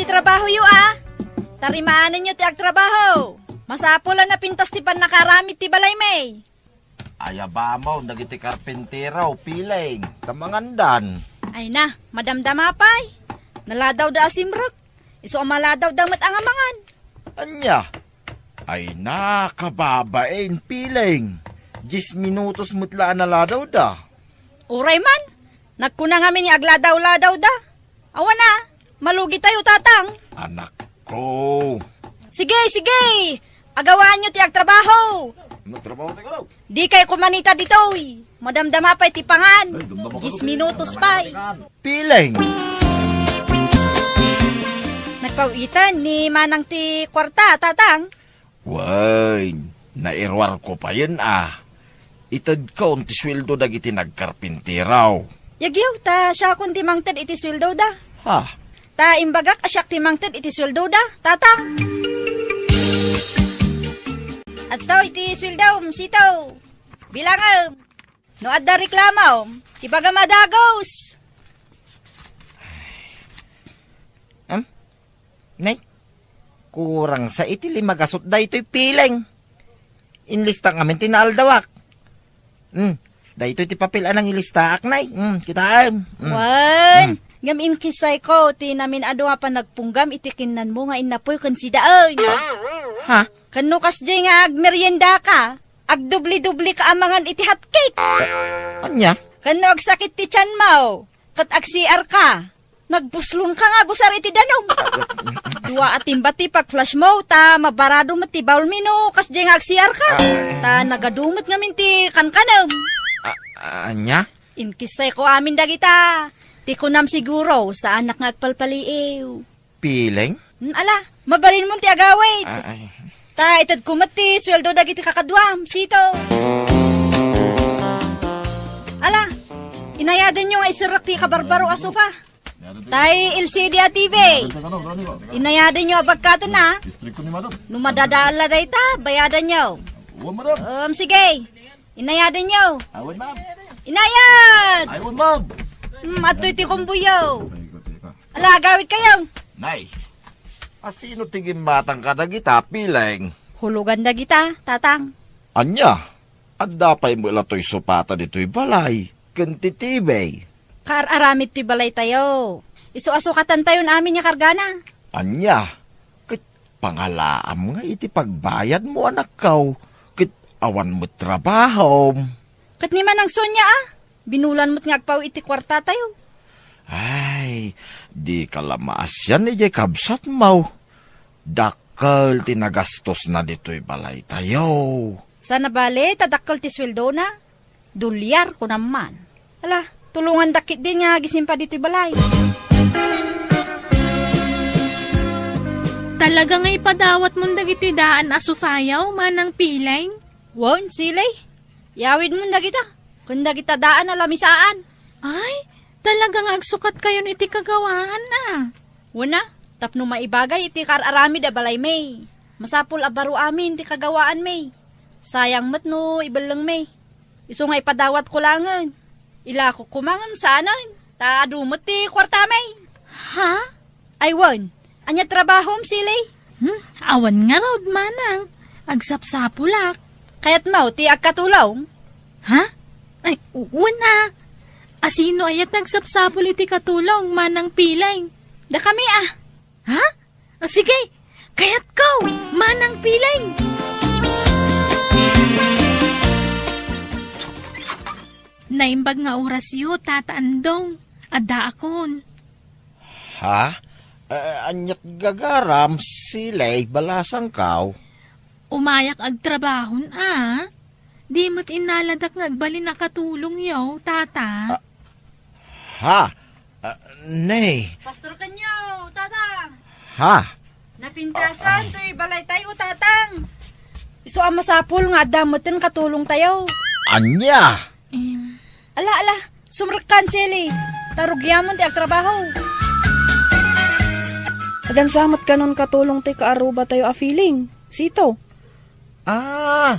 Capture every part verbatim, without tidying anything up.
Trabahoyo a. Tarimaanenyo ti agtrabaho. Masapul a napintas ti pannakaaramid ti balaymi. Ay, abamo, dagiti karpintero, piling, ta mangandan. Ay na, madamdama pay. Naladawda a simrek. Isu a maladawda met a nga mangan. Ania? Ay na, kababain, piling. Dies minutos met la a naladawda. Uray man, nagkuna ngamin nga agladaw-ladawda. Awan a, malugitayo, Tatang. Anakko. Sige, sige! Agawaanyo ti agtrabaho! Nagtrabaho tayo, kalaw. Dikay kumanita ditoy. Madamdama pay ti pangan. Ay, damdama ko Dies to. Minutos pay. Piling. Nagpawitan ni Manang ti kuarta, Tatang. Wen, nairuarko payen a. Itedkon ti sueldo dagiti nagkarpintero. Yagyo, ta siakon ti mangted iti sueldoda. Ha? Ta imbagak a siak ti mangted iti sueldoda, Tatang. Adto iti sueldom, Sito. Bilangem. No adda reklamom, ibagam a dagus. Am? Nay, kurang sa iti lima gasut daytoy piling. Inlistak ngamin ti naaldawak. Hmm, daytoy ti papel a nangilistaak, nay. Hmm, kitaem. Hmm. Wen, Hmm. Ngem inkissayko ti namin-adu a panagpunggam iti kinnanmo nga innapoy ken sidaen. Ha? Ken no kasdiay nga agmeriendaka, agdubli-dubli ka a mangan iti hotcake. Ania? Ken no agsakit ti tianmo, ket ag-C R ka, nagbuslon ka nga agusar iti danum. Dua a timba ti pag-flush mo, ta mabarado met ti bawlmi no kasdiay nga ag-C R ka. Ah. Ta nagadu met ngamin ti kankanem. Ah, ania? Inkissayko amin dagita. Ti kunam siguro, saanak nga agpalpaliiw. Piling? Hmm, ala, mabalinmon ti agawid. Ah, ay. Ta itedko met ti sueldo dagiti kakaduam, Sito. Ala, inayadenyo nga iserrek ti kabarbaro a sofa. Tay L C D a T V. Inayadenyo a bagkaten a. No madadaella dayta, bayadanyo. Um, sige. Inayadenyo. Awan, ma'am. Inayad! Awan, ma'am. Hmm, adtoy ti kumboyo. Ala, agawidkayo. Nay, asino ti gimmatang kadagita, piling? Hulugan dagita, Tatang. Ania? Adda pay met la toy sopata ditoy balay, ken ti T V. Kaar-aramid toy balaytayo. Isu a sukatantayon amin nga kargana. Ania? Ket pangalaam nga iti pagbayadmo, anakko, ket awan met trabahom. Ket ni Manang Sonia a, binulan met nga agpaw iti kuartatayo. Ay, dika la maasian idiay kabsatmo. Dakkel ti nagastosna ditoy balaytayo. Sana bale ta dakkel ti sueldona? Dolyar, kunam man. Ala, tulongandak ketdin nga agisimpa ditoy balay. Talaga nga ipadawatmon dagitoy daan a sofayo, Manang Piling? Wen, Silay. Yawidmon dagita. Ken dagita daan a lamisaan. Ay, talaga nga agsukatkayon iti kagawaan a. Wen a, tapno maibagay iti kaar-aramid a balaymi. Masapul a baro amin ti kagawaanmi. Sayang met no ibellengmi. Isu nga ipadawatko laengen. Ilakok koma ngem saanen, ta adu met ti kuartami. Ha? Ay wen, ania trabahom, Silay? Hmm, awan ngarud, Manang. Agsapsapulak. Kayatmo ti agkatulong? Ha? Ay, u-, wen a. Asino aya ti agsapsapul iti katulong, Manang Piling? Dakami a. Ha? O sige, kayatko, Manang Piling! Naimbag nga orasyo, Tata Andong. Addaakon. Ha? Eh, aniat gagaram, Silay, balasangkaw? Umayak agtrabahon a. Di met innaladak nga agbalin a katulongyo, Tata. Ah, ha? Ah, ne. Pastor kanyo, Tatang. Ha? Napintasan Ah, ah. toy balaytayo, Tatang. Isu a masapul nga adda meten katulongtayo. Ania? Em. Ala, ala. Sumrekkan, Sili. Ta rugiamon ti agtrabaho. Agansa met kanon katulong ti kaarrubatayo a Piling, Sito. Ah,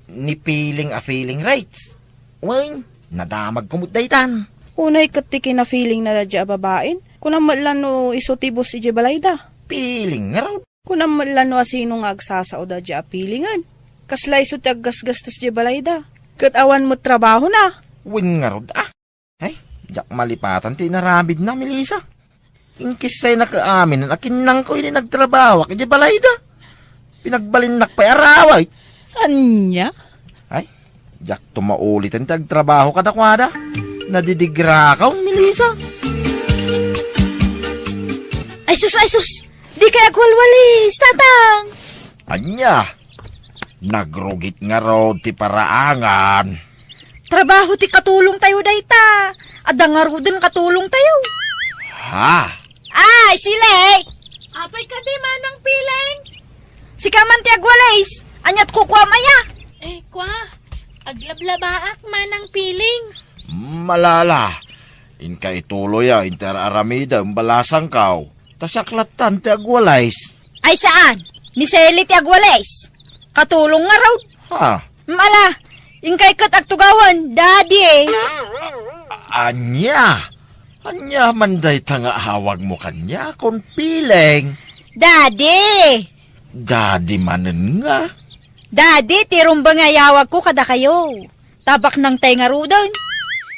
ni Piling a Piling rights. Wen, nadamagko met daytan. Unay ket ti kina-Piling na daydiay a babain, Kunam met la no isu ti boss idiay balayda. Piling ngarud. Kunam met la no asino nga agsasaoda diay a pilingen. Kasla isu ti aggasgastos idiay balayda. Ket awan met trabahona. Wen ngarud, a. Ay, diak malipatan ti inaramidna, Melissa. Inkissaynak amin a kinnangko idi nagtrabahoak idiay balayda. Pinagbalinnak pay araway. Ania? Ay, diakto mauliten ti agtrabaho kadakuada. Nadidigrakon, Melissa. Ay sus, ay sus! Dikay agwalwalis, Tatang! Ania? Nagrugit ngarud ti paraangan. Trabaho ti katulongtayo dayta. Adda ngaruden katulongtayo. Ha? Ay, Silay! Apay kadi, Manang Piling? Sika man ti agwalis. Aniat kukuam aya? Eh, kwa, aglablabaak, Manang Piling. Malala, inka ituloy a inter aramidem balasangkaw. Ta siak lattan ti agwalis. Ay saan, ni Sally ti agwalis. Katulong ngarud. Ha? Mala, inkay ket agtugawen, Daddy. Ania? Ania man dayta nga awagmo kaniakon, Piling? Daddy! Daddy manen nga? Daddy, ti rumbeng nga iyawagko kadakayo. Ta baknangtay ngaruden.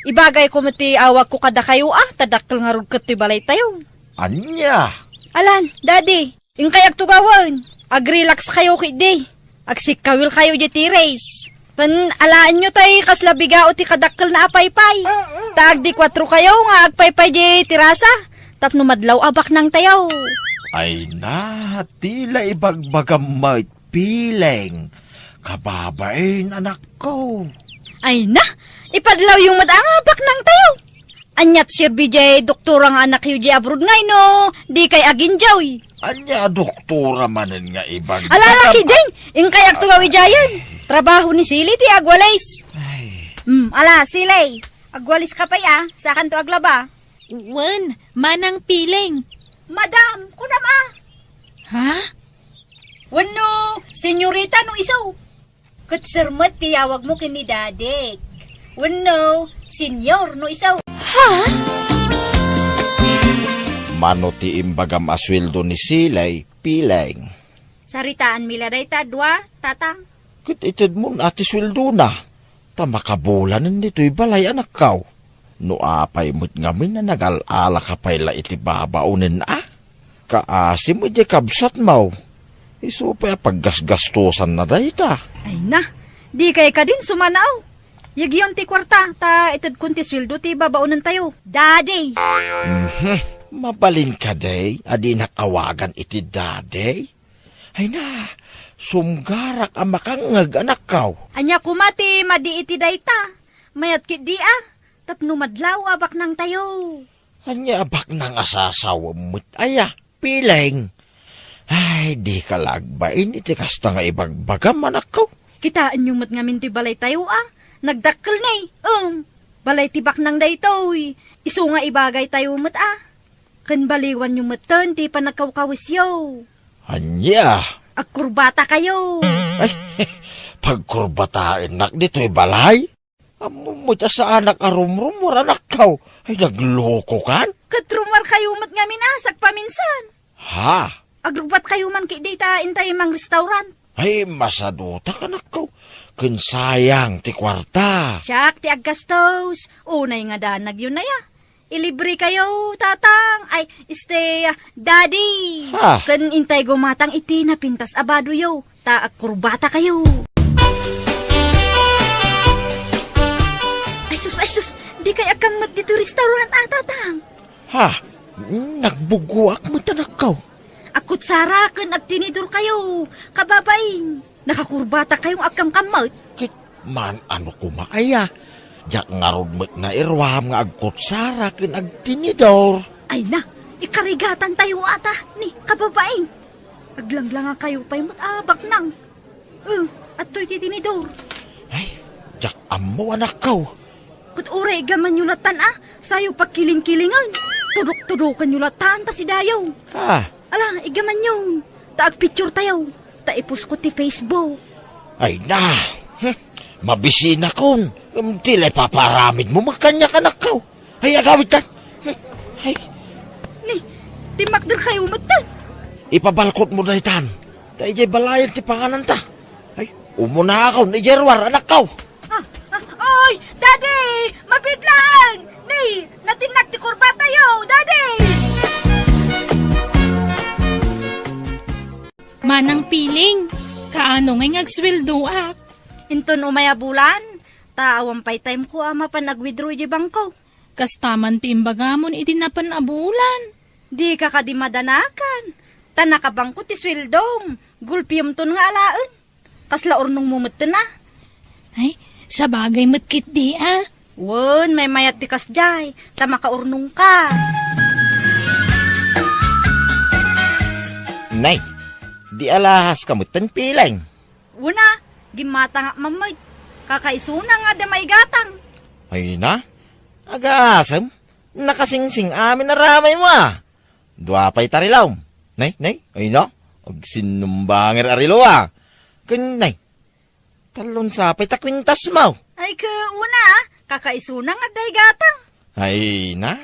Ibagayko met ti awagko kadakayo a, ta dakkel ngarud ket ti balaytayo. Ania? Alan, Daddy, inkay agtugawen. Ag-relax kayo ketdi. Agsikkawil kayo diay terrace. Ken alaenyo tay kasla bigao ti kadakkelna a paypay. Ta agdi kuatro kayo nga agpaypay diay terasa. Tapno madlaw a baknangtayo. Ay na, ti la ibagbagam met, Piling. Kababain, anakko. Ay na, ipadlawyo met a nga baknangtayo. Aniat serbi diay doktora nga anakyo diay abroad nga ino, dikay aginjoy. Ania a doktora manen nga ibag- Ala, laki din! Inkay agtugaw idiayen. Trabaho ni Sili ti agwalis. Ay. Hmm, ala, Sili. Agwalis ka pay a, sakanto aglaba. Wen, Manang Piling. Madam, kunam a. Ha? Wenno, senyorita no isu. Ket sir met ti yawagmo ken ni Dadik. Wenno, senyor no isu. Ha? Mano ti imbagam a sueldo ni Silay, Piling? Saritaanmi la dayta a dua, Tatang. Ket itedmon a ti sueldona, ta makabulanen ditoy balay, anakkaw. No apay met ngamin a nagal-alaka pay la iti babaonen a? Kaasi met diay kabsatmaw. Isu pay a paggasgastosanna dayta. Ay na, dikay kadin sumanaw. Yegyon ti kuarta, ta itedkon ti sueldo ti babaonentayo. Daddy! Mhm. Mabalin kadi a dinak awagan iti daddy? Ay na, sumgarak a makangngeg, anakkaw. Ania koma ti madi iti dayta? Mayat ketdi a, tapno madlaw a baknangtayo. Ania a baknang a sasawem met aya, Piling? Ay, dika la agbain iti kasta nga ibagbagam, anakkaw. Kitaenyo met ngamin ti balaytayo a, nagdakkel ni. Em, balay ti baknang daytoy. Isu nga ibagaytayo met a. Ken baliwanyo metten ti pannakawkawisyo. Ania? Agkurbatakayo. Ay, pagkurbataennak ditoy balay? Ammom met a saanak a rumrumuar, anakkaw. Ay, naglokokan? Ket rumuarkayo met ngamin a, sagpaminsan. Ha? Agrubbatkayo man ketdi ta intay mangrestaurant. Ay, masadutak, anakkaw. Ken sayang ti kuarta. Siak ti aggastos. Unay nga danagyo na ya. Ilibrekayo, Tatang. Ay, este, Daddy. Ha? Ken intay gumatang iti napintas a badoyo, ta agkurbatakayo. Ay sus, ay sus, dikay agkammet ditoy restaurant a, Tatang. Ha? Nagbuggoak met, anakkaw. Agkutsara ken agtinidorkayo, kababain. Nakakurbatakayo nga agkamkammet. Ket man-ano koma aya? Diak ngarud met nairuam nga agkutsara ken agtinidor. Ay na, ikarigatantayo ata, ni kababain. Aglanglangakayo pay met a baknang. Eh, adtoy ti tinidor. Ay, diak ammo, anakkaw. Ket uray igamanyo latan a, sayo pagkilingkilingen. Tudok-tudokenyo latan ta sidayo. Ah. Ala, igamanyo. Ta agpicturetayo. Ta iposko ti Facebook. Ay na. Hmm. Mabisinakon. Em, ti la ipapaaramidmo, makaniak, anakkaw. Ay, agawidtan. Hmm. Ay. Timmakderkayo metten. Ipabalkotmo daytan. Ta idiay balayen ti pangananta. Ay, umunakon, idiay ruar, anakko. Ah, ah, oy, Daddy! Mabiit laeng! Ni, natinnak ti kurbatayo, Daddy! Manang Piling, kaano ngay nga agsueldoak? Inton umay a bulan, ta awan pay time ko a mapan agwithdraw iti bangko. Kasta man ti imbagamon idi napan a bulan. Dika kadi madanakan, ta nakabangko ti sueldom, gulpiemton nga alaen. Kasla urnongmo metten a. Ay, sabagay met ketdi a. Wen, maymayat ti kasdiay, ta makaurnongka. Nay, di alahaska metten, Piling. Wen a, gimmatangak man met. Kakaisuna nga adda maigatang. Ay na, agasem, nakasingsing amin a ramaymo a. Dua pay ta rilom. Nay, nay, ay na, agsinnumbanger a rilo a. Ken nay, tallo sa pay ta kuintasmo. Ay, ke una, kakaisuna nga adda igatang. Ay na,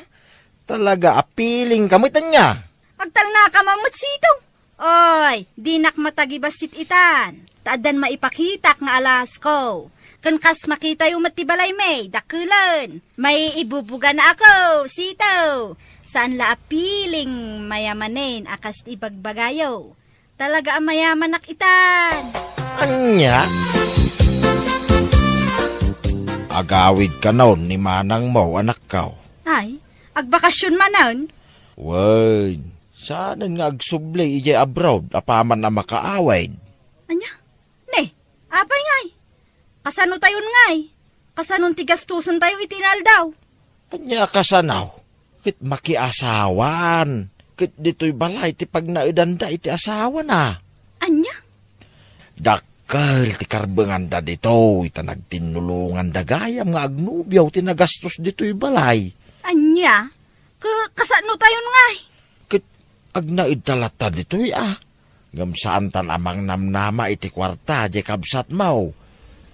talaga a Pilingka met ania. Agtalnaka man met sito. Oy, dinak matagibassit itan, ta addan maipakitak nga alasko. Ken kas makitayo met ti balaymi, dakkelen. Maiibubugana ako, sito. Saan la a Piling mayamanen a kas ti ibagbagayo. Talaga a mayamanak itan. Ania? Agawidkanon ni manangmo, anakko. Ay, agbakasyon manen? Wen, saanen nga agsubli idiay abroad apaman a makaawid. Ania? Ne, apay ngay? Kasano tayon ngay? Kasanon ti gastosentayo iti inaldaw? Ania kasano? Ket makiasawan, ket ditoy balay ti pagnaedanda iti asawana. Ania? Dakkel ti karbenganda ditoy, ta nagtinnulonganda gayam nga agnobio ti nagastos ditoy balay. Ania? Ke-, kasano tayon ngay? Ket agnaedta latta ditoy a. Ngem saantan a mangnamnama iti kuarta diay kabsatmo.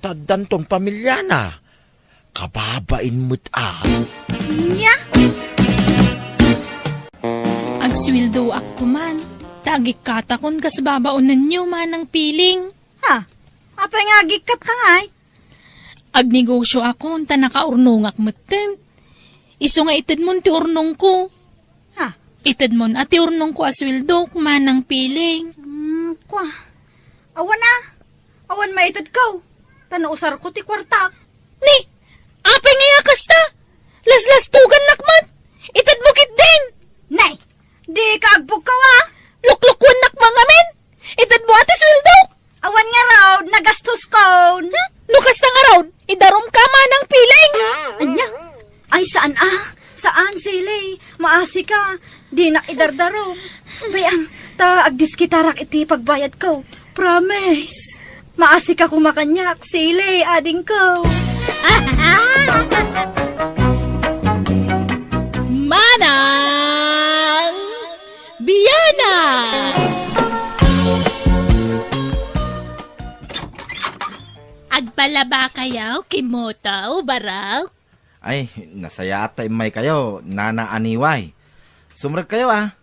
Ta addanton pamiliana. Kababain met a. Nia? Agsueldoak koman, ta agikkatakon kas babaonenyo, Manang Piling. Ha? Apay nga agikkatka ngay? Agnegosioakon ta nakaurnongak metten. Isu nga itedmon ti urnongko. Ha? Itedmon a ti urnongko a sueldok, Manang Piling. Hmm, kua. Awan a. Awan maitedko. Ta nausarko ti kuartak. Ni, apay ngay a kasta? Laslastogannak met. Itedmo ketdin. Nay, dika agbugkaw a. Luklukuennak man ngamin. Itedmo a ti sueldok. Awan ngarud, nagastoskon. Hmm? No kasta ngarud, idarumka, Manang Piling. Ania? Ay, saan a? Saan, Sili? Maasika. Dinak idardarum. Bay-am, ta agdiskitarak iti pagbayadko. Promise. Maasika koma kaniak, Sili, adingko. Manang Biana! Agpalabakayo, Kimoto, Barok? Ay, nasayaat ta immaykayo, Nana Aniway. Sumrekkayo a.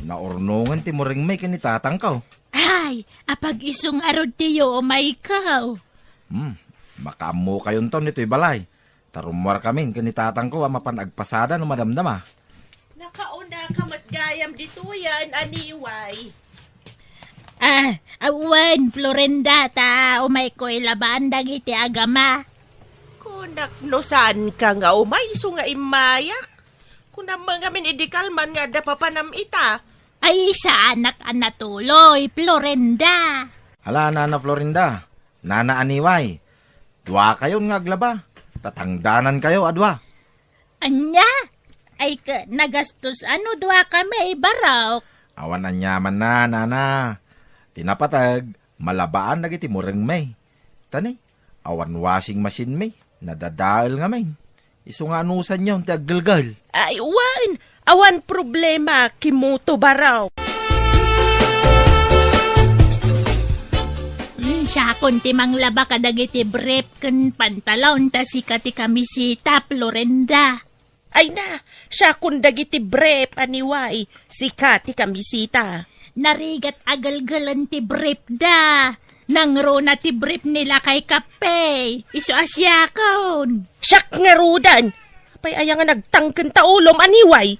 Naurnongen ti murengmi ken ni tatangko. Ay, apag-isu ngarud ti umayko. Hmm, makaammokayon ton ditoy balay. Ta rummuarkamin ken ni tatangko a mapan agpasada no madamdama. Nakaunaka met gayam ditoyen, Aniway. Ah, awan, Florinda, ta umayko ilabaan dagiti agama. Kunak no saanka nga umay isu nga immayak. Kunam ngamin idi kalman nga adda papanam ita. Ay, saanak a natuloy, Florinda. Hala, Nana Florinda, Nana Aniway, duakayon nga aglaba, ta tangdanankayo a dua. Ania? Ay, ka, nagastos ano duakami, Barok? Awan aniamanna, Nana. Ti napateg, malabaan dagiti murengmi. Ta ni, awan washing machine mi, nadadael ngamin. Isu nga anusanyon ti aggelgel. Ay, wen, awan problema, Kimoto, Barok. Hmm, siakon ti manglaba kadagiti brief ken pantalon ta sika ti kamiseta, Florinda. Ay na, siakon dagiti brief, aniway, sika ti kamisita. Narigat a gelgelen ti brief da. Nangruna ti brief ni Lakay Kape. Isu a siakon. Siak ngaruden. Apay aya nga nagtangken ta ulom, aniway?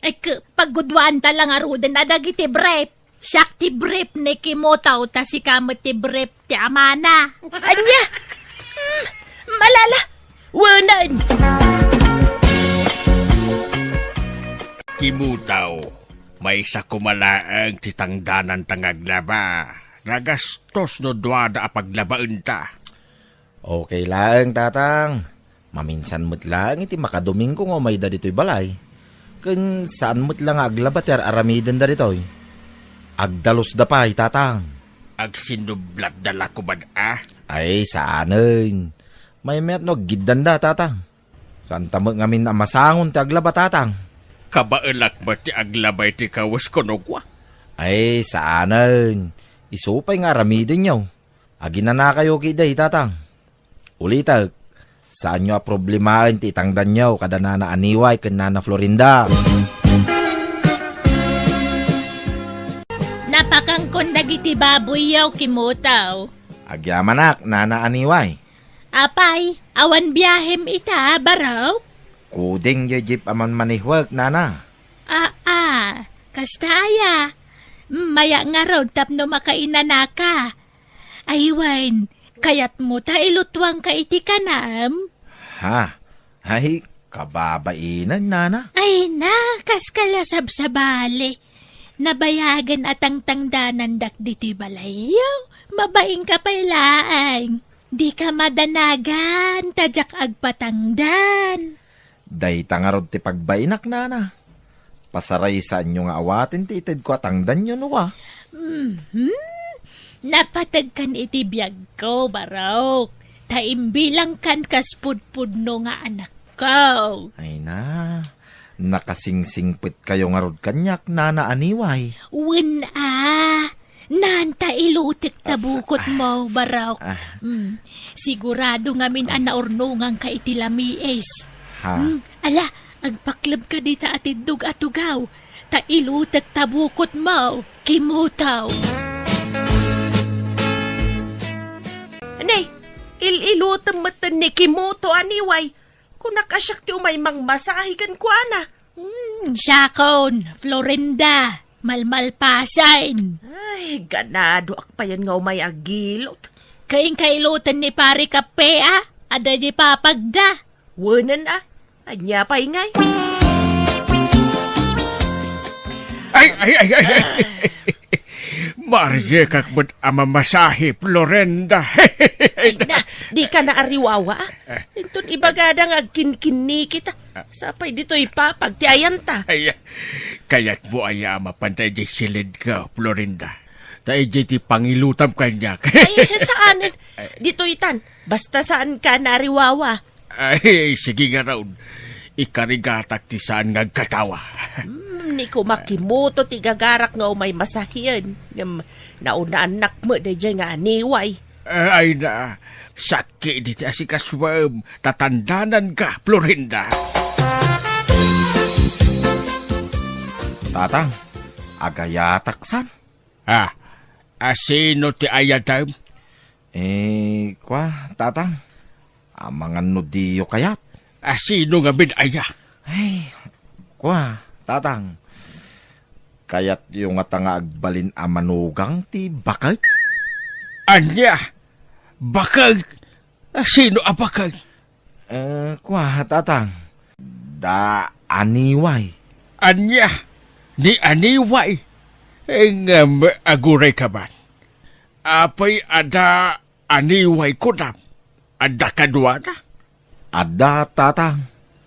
Ay, k-, pagguduanta la ngaruden a dagiti brief. Siak ti brief ni Kimutaw, ta sika met ti brief ti amana. Ania? Hmm, malala. Wenen. Kimutaw, maysa koma laeng ti tangdananta nga aglaba. Nagastos no duada a paglabaenta. Okay laeng, Tatang. Maminsan met laeng iti makadomingo nga umayda ditoy balay. Ken saan met la nga aglaba ti ar-aramidenda ditoy. Agdalusda pay, Tatang. Agsinnublatda la koma, a? Ay, saanen. Maymayat no aggiddanda, Tatang. Saanta met ngamin a masangon ti aglaba, Tatang. Kabaelak met ti aglaba iti kawesko no kua. Ay, saanen. Isu pay nga aramidenyo. Aginanakayo ketdi, Tatang. Ulitek, saanyo a problemaen ti itangdanyo kada Nana Aniway ken Nana Florinda. Napakankon dagiti baboyyo, Kimutaw. Agyamanak, Nana Aniway. Apay, awan biahem ita, Barok? Kuding diay jeep a manmanehwek, Nana. Aa, kasta aya. Maya ngarud tapno makainanaka. Ay wen, kayatmo ta ilutuangka iti kanam? Ha? Ay, kababainen, Nana. Ay na, kaska la sabsabali. Nabayagen a tangtangdanandak ditoy balayyo. Mabainka pay laeng. Dika madanagan, ta diak agpatangdan. Dayta ngarud ti pagbainak, Nana. Pasaraysaanyo nga awaten ti itedko a tangdanyo, no kua? Mhm. Napategkan iti biagko, Barok. Ta imbilangkan kas pudpudno nga anakko. Ay na, nakasingsingpetkayo ngarud kaniak, Nana Aniway. Wen a, Naan ta ilutek ta bukotmo, Barok. Ah. Mm. Sigurado ngamin a naurnonganka iti lamiis. Ha? Mm. Ala, agpaklebka dita a tiddog a tugaw. Ta ilutek ta bukotmo, Kimutaw. Anay, il-ilutem metten ni Kimutaw, aniway. Kunak a siak ti umay mangmasahe kenkuana. Hmm, siakon, Florinda, malmalpasen. Ay, ganadoak payen nga umay agilot. Kain kailoten ni Pare Kape, a? Adda di papagda. Wenen, a? Ania pay ngay? Ay, ay, ay, ay, ay. Maryekak met a mamasahe, Florinda. Ay na, dika naariwawa, a? Inton ibagada nga agkinkinnikita. Sapay ditoy papag ti ayanta. Ay, kayatmo aya a mapanta idiay silidko, Florinda? Ta idiay ti pangilutam kaniak. Ay, saan. Ditoy tan. Basta saanka naariwawa. Ay, sige ngarud. Ikarigatak ti saan nga agkatawa. Hmm, ni koma Kimoto ti gagarak nga umay masahian. Ngem naunannak met daydiay nga aniway. Eh, ay na, sakki diti asikasuem, ta tandananka, Florinda. Tatang, agayatak san? Ah, asino ti ayatem? Eh, kua, Tatang. Amangan no diyo kayat. Asino ngamin aya? Ay, kua, Tatang. Kayatyo ngata nga agbalin a manugang ti baket? Ania? Baket? Asino a baket? Eh, kua, Tatang. Da Aniway. Ania? Ni Aniway? Eh, ngem, agurayka man. Apay a da Aniway kunam? Adda kaduada? Adda, Tatang.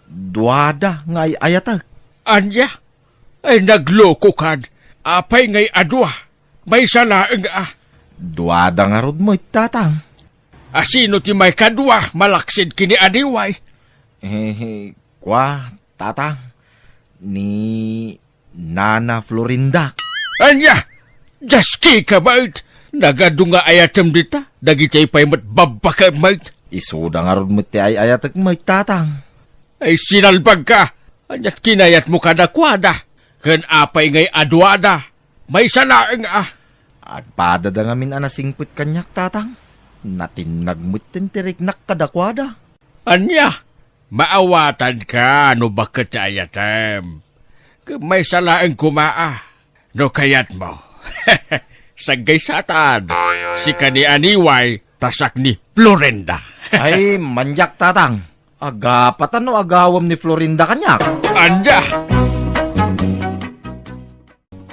Duada nga ay-ayatek. Ania? Ay, naglokokan. Apay ngay a dua? Maysa laeng a. Duada ngarud met, Tatang. Asino ti maikadua malaksid ken ni Aniway? Eh, kua, Tatang. Ni Nana Florinda. Ania? Diaskika met! Nagadu nga ayatem dita, dagiti pay met babbakem met. Isuda ngarud met ti ay-ayatek met, Tatang. Ay, sinalbagka! Aniat kinayatmo kadakuada? Ken apay ngay aduada? Maysa laeng a. Agpadada ngamin a nasingpet kaniak, tatang. Natinnag met ti riknak kadakuada. Ania? Maawatanka no baket ti ayatem. Ket maysa laeng koma a. No kayatmo. Saggaysatan. Sika ni Aniway, ta siak ni Florinda. Ay, maniak, tatang. Agapatan no agawem ni Florinda kaniak. Ania?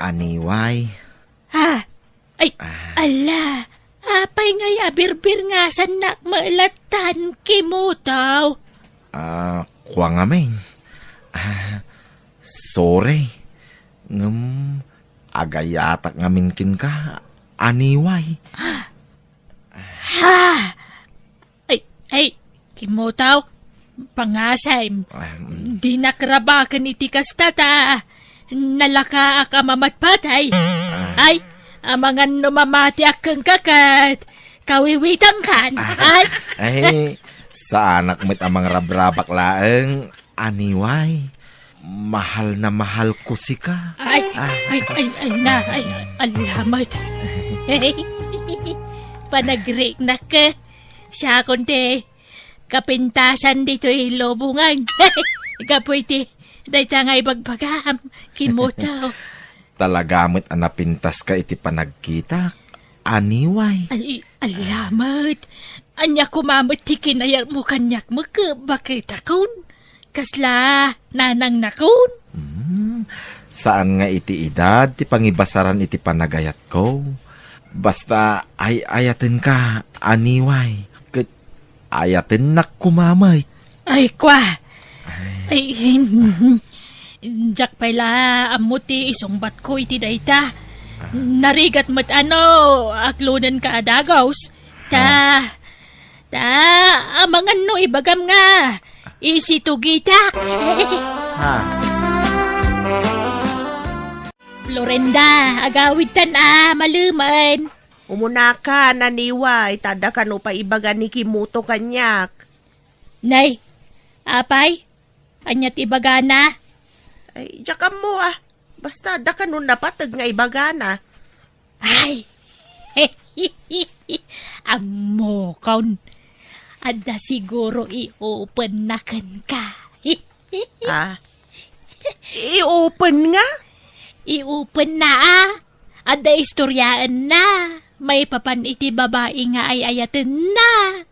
Aniway. Ha? Ay, ala, apay ngay a birbirngasannak met lattan, Kimotaw? Ah, kua ngamin. Ah, sorry. Ngem, agayatak ngamin kenka, Aniway. Ha? Ay, ay, Kimotaw, pangasem. Ah, mm. Dinak rabaken iti kasta ta nalakaak a mamatpatay. Ah. Ay, amangan no mamatiak kenka ket kawiwitangkan. Ah. Ay. Ay, saanak met a mangrabrabak laeng, Aniway. Mahal na mahal ko sika. Ay, ah, ay, ay, ay, na, ay, ay, alamat. Panagriknak, eh. Siakon ti kapintasan ditoy lubongan. Gapu iti dayta nga ibagbagam, Kimotaw. Talaga met a napintaska iti panagkitak, Aniway. Ay, alamat. Ania koma met ti kinayatmo kaniak, met baketakon? Kasla nanangnakon? Hmm, saan nga iti edad ti pangibasaran iti panagayatko. Basta ay-ayatenka, Aniway, ket ayatennak koma met. Ay, kua. Ay. Ay, hmm. Diak pay la ammo ti isungbatko iti dayta. Ah. Narigat met a no aklonenka a dagus. Ta, ah, ta, amangan no ibagam nga isitugitak. Ha? Florinda, agawidtan a malemen. Umunaka, Aniway, ta adda kano pay ibaga ni Kimotaw kaniak. Nay, apay? Ania ti ibagana? Ay, diak ammo, ah. Basta adda kano napateg nga ibagana. Ay! Ammokon. Adda siguro i-openna kenka. Ah? I-open nga? I-openna, ah. Adda istoryaenna. Maipapan iti babai nga ay-ayatenna.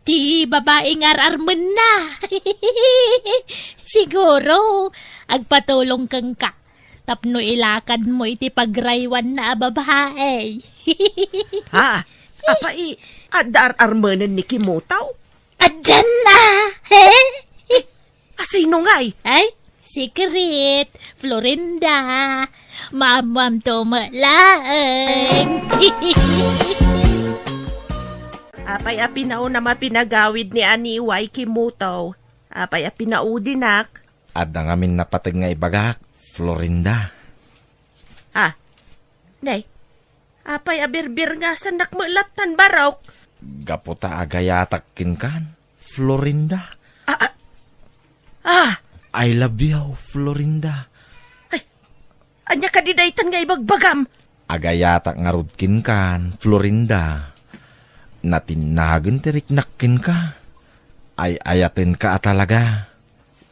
Ti babai nga ar-armenna. Siguro, agpatulong kenka tapno ilakadmo iti pagraywanna a babai. Ha? Apay, adda ar-armenen ni Kimotaw? Addanna! He? Asino ngay? Ay, secret, Florinda. Maammoamto met laeng. Apay a pinaunam a pinagawid ni Aniway, Kimotaw? Apay a pinaudinak? Adda ngamin napateg nga ibagak, Florinda. Ah, nay, apay a birbirngasannak met lattan, barok? Gapu ta agayatak kenkan, Florinda. Ah, ah, ah! I love you, Florinda. Ay, ania kadi daytan nga ibagbagam? Agayatak ngarud kenkan, Florinda. Natinnagen ti riknak kenka. Ay-ayatenka a talaga.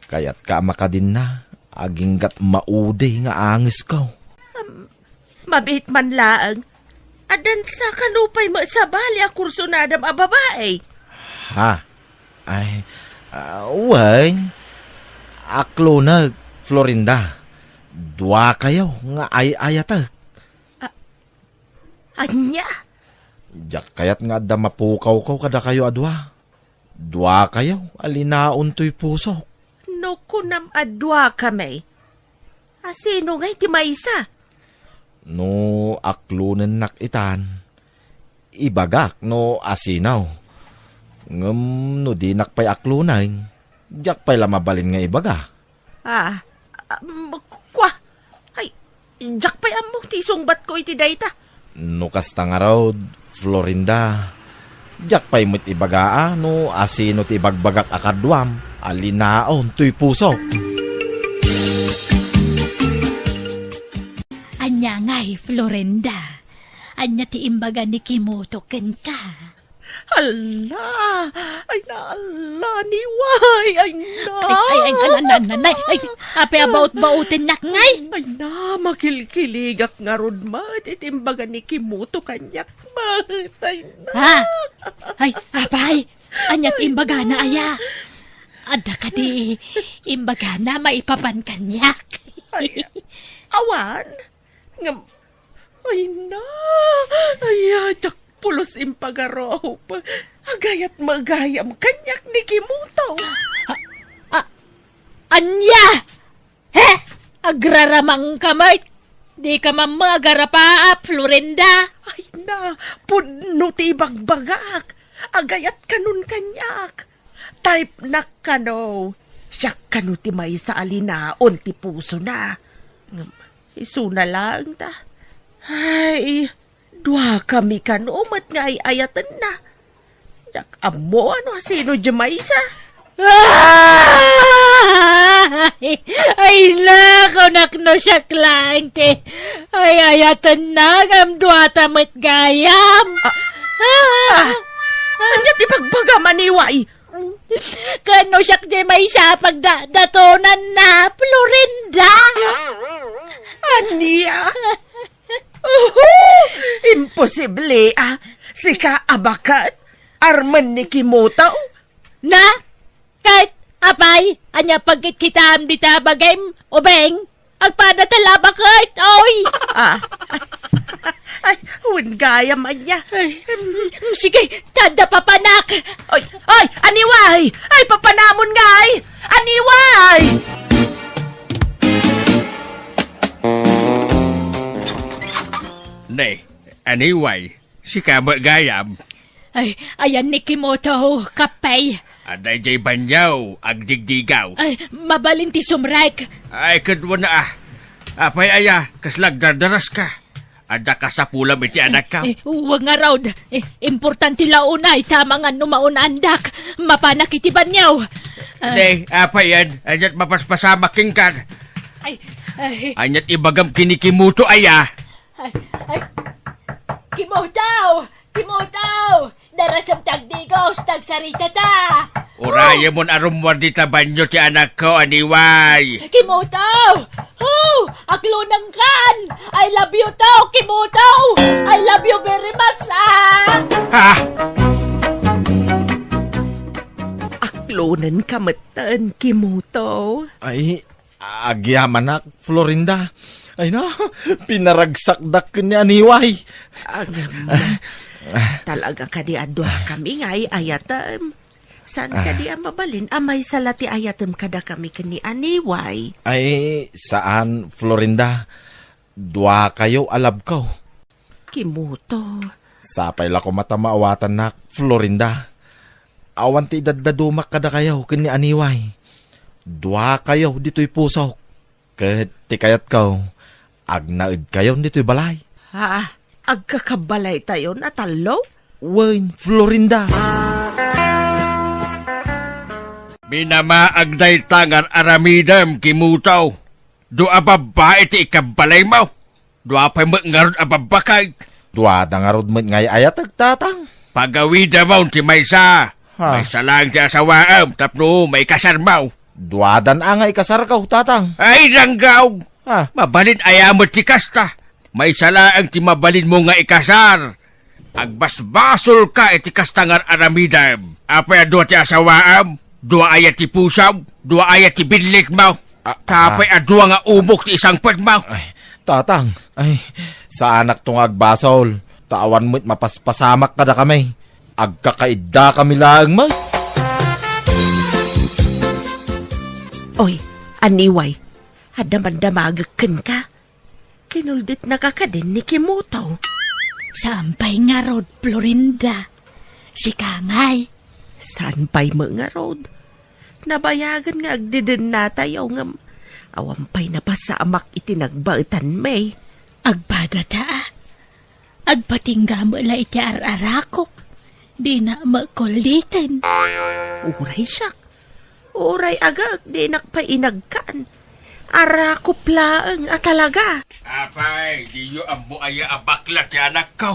Kayatka a makadinna, aginggat maudi nga angesko. Am, mabiit man laeng. Addan sa kano pay met sabali a kursunadam a babai? Ha? Ay, ah, wen. Aklonek, Florinda. Duakayo nga ay-ayatek. A-, ania? Diak kayat nga adda mapukawko kadakayo a dua. Duakayo a linaon toy pusok. No kunam a duakami, asino ngay ti maysa? No aklonennak itan, ibagak no asino. Ngem no dinak pay aklonen, diak pay la mabalin nga ibaga. Ah, um, kua. Ay, diak pay ammo ti isungbatko iti dayta. No kasta ngarud, Florinda, diak pay met ibaga a no asino ti ibagbagak a kaduam a linaon toy pusok. Florinda, ania ti imbaga ni Kimoto kenka? Alla! Ay na, alla, Aniway! Ay na! Ay, ay, ay, ay, ay, ay, ay, ay, apay a baot-baotennak ngay? Ay na, makilkiligak ngarud met iti imbaga ni Kimoto kaniak met. Ay na! Ha? Ay, apay, ania ti imbagana aya? Adda kadi imbagana maipapan kaniak? Ay, awan. Ngem, ay na, ay, diak pulos impagarup. Agayat met gayam kaniak ni Kimoto. A-, a-, ania? He? Agraramangka met? Dika mamma agarapa, Florinda? Ay na, pudno ti ibagbagak. Agayat kanon kaniak. Type-nak kano. Siak kano ti maysa a linaon ti pusona. Ngem, isuna laeng ta. Ay, duakami kano met nga ay-ayatenna. Diak ammo no sino diay maysa. Ay, ay, nako, nakno siak laeng ti ay-ayatenna ngem duata met gayam. Ah, ah, ania ti ibagbagam, Aniway? Kano siak diay maysa a pagdadatonanna, Florinda? Ania? Uhu! Imposible, a. Sika a baket? Armen ni Kimoto? Na? Ket, apay, ania pagkitkitaem dita bagim, ubing? Agpada ta la baket, oy! Ah. Ay, wen gayam ania. Ay, mm, sige, ta adda papanak. Oy, oy, Aniway! Ay, papanamon ngay! Aniway! Ne, Aniway, sika met gayam. Ay, ayan ni Kimoto, Kapay. Adda idiay banio, agdigdigaw. Ay, mabalin ti sumrek. Ay, kaduana, a. Apay aya, kasla agdardaraska? Adda kasapulam iti anakko? Eh, eh, wen ngarud. Eh, importante la unay ta amangan no maun-andak. Mapanak iti banio. Ah. Ne, apay yan? Aniat mapaspasamak kenka? Ay, ay. Aniat ibagam ken ni Kimoto aya? Ay, ay. Kimoto! Kimoto! Darasem ti agdigos, ta agsaritata! Urayemon a rummuar dita banio ti anakko, Aniway! Kimoto! Oh! Aklonenkan! I love you to, Kimoto! I love you very much, ah! Ha? Aklonenka metten, Kimoto. Ay, agyamanak, Florinda. Ay na, pinaragsakdak ken ni Aniway. Agam, talaga kadi a duakami nga ay-ayatem? Saan kadi a mabalin a maysa la ti ayatem kadakami ken ni Aniway? Ay, saan, Florinda. Duakayo a labko. Kimoto. Sapay la koma ta maawatannak, Florinda. Awan ti idaddadumak kadakayo ken ni Aniway. Duakayo ditoy pusok. Ket ti kayatko, agnaedkayon ditoy balay. Ha? Agkakabbalaytayon a tallo? Wen, Florinda. Minamaag dayta nga ar-aramidem, Kimoto. Dua a babbai ti ikabbalaymo. Dua pay met ngarud a babbakek. Duada ngarud met nga ay-ayatek, Tatang. Pagawidemon ti maysa. Ha? Maysa laeng ti asawaem tapno maikasarmo. Duadan a nga ikasarko, Tatang. Ay, danggaw! Ha? Mabalin aya met ti kasta? Maysa laeng ti mabalinmo nga ikasar. Agbasbasolka iti kasta nga ar-aramidem. Apay a dua ti asawaem? Dua aya ti pusom? Dua aya ti billikmo? Ah, ta apay a dua nga umok ti isangpetmo? Ay, Tatang, ay, saanakto nga agbasol, ta awan met mapaspasamak kadakami. Agkakaiddakami laeng met. Oy, Aniway, adda mandamagek kenka. Kinulditnaka kadin ni Kimoto. Saan pay ngarud, Florinda? Sika ngay? Saan pay met ngarud? Nabayagen nga agdedennatayo ngem awan pay napasamak iti nagbaetanmi. Agpadata, a. Agpatingga met la iti ar-arakok. Dina met kulditen. Uray siak. Uray agek, dinak pay inagkan. Arakop laeng a talaga. Apay, diyo ammo aya a bakla ti anakko?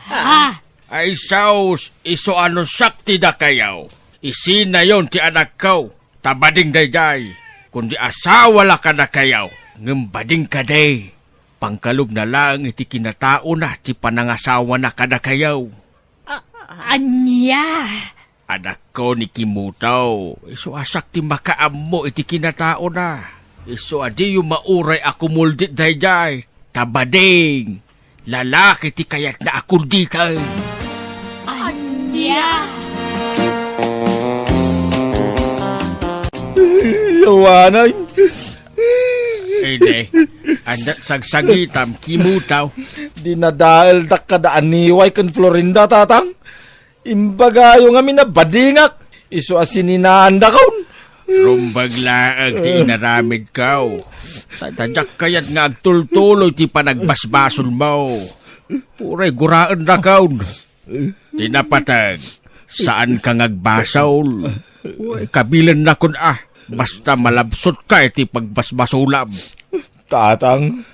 Ah. Ay, sus, isu a no siak ti dakayo. Isinayon ti anakko, ta bading daydiay. Kundi asawa la kadakayo, ngem bading kadi. Pangkalubna laeng iti kinataona ti panangasawana kadakayo. A-, ania? Anakko ni Kimuto, isu a siak ti makaammo iti kinataona. Isu a diyo mauray a kumuldit daydiay, ta bading, lalaki ti kayatna a kulditen. Ania? Yawanan. Idi, ania ti sagsagitam, Kimuto? Dinadaeldak kada aniway ken Florinda, tatang. Imbagayo ngamin a badingak, isu a sininaandakon. Rumbag laeng ti inaramidko. Ta, ta diak kayat nga agtultuloy ti panagbasbasolmo. Uray guraendakon. Ti napateg, saanka nga agbasol. Uray, kabilennakon a, basta malabsotka iti pagbasbasolam. Tatang.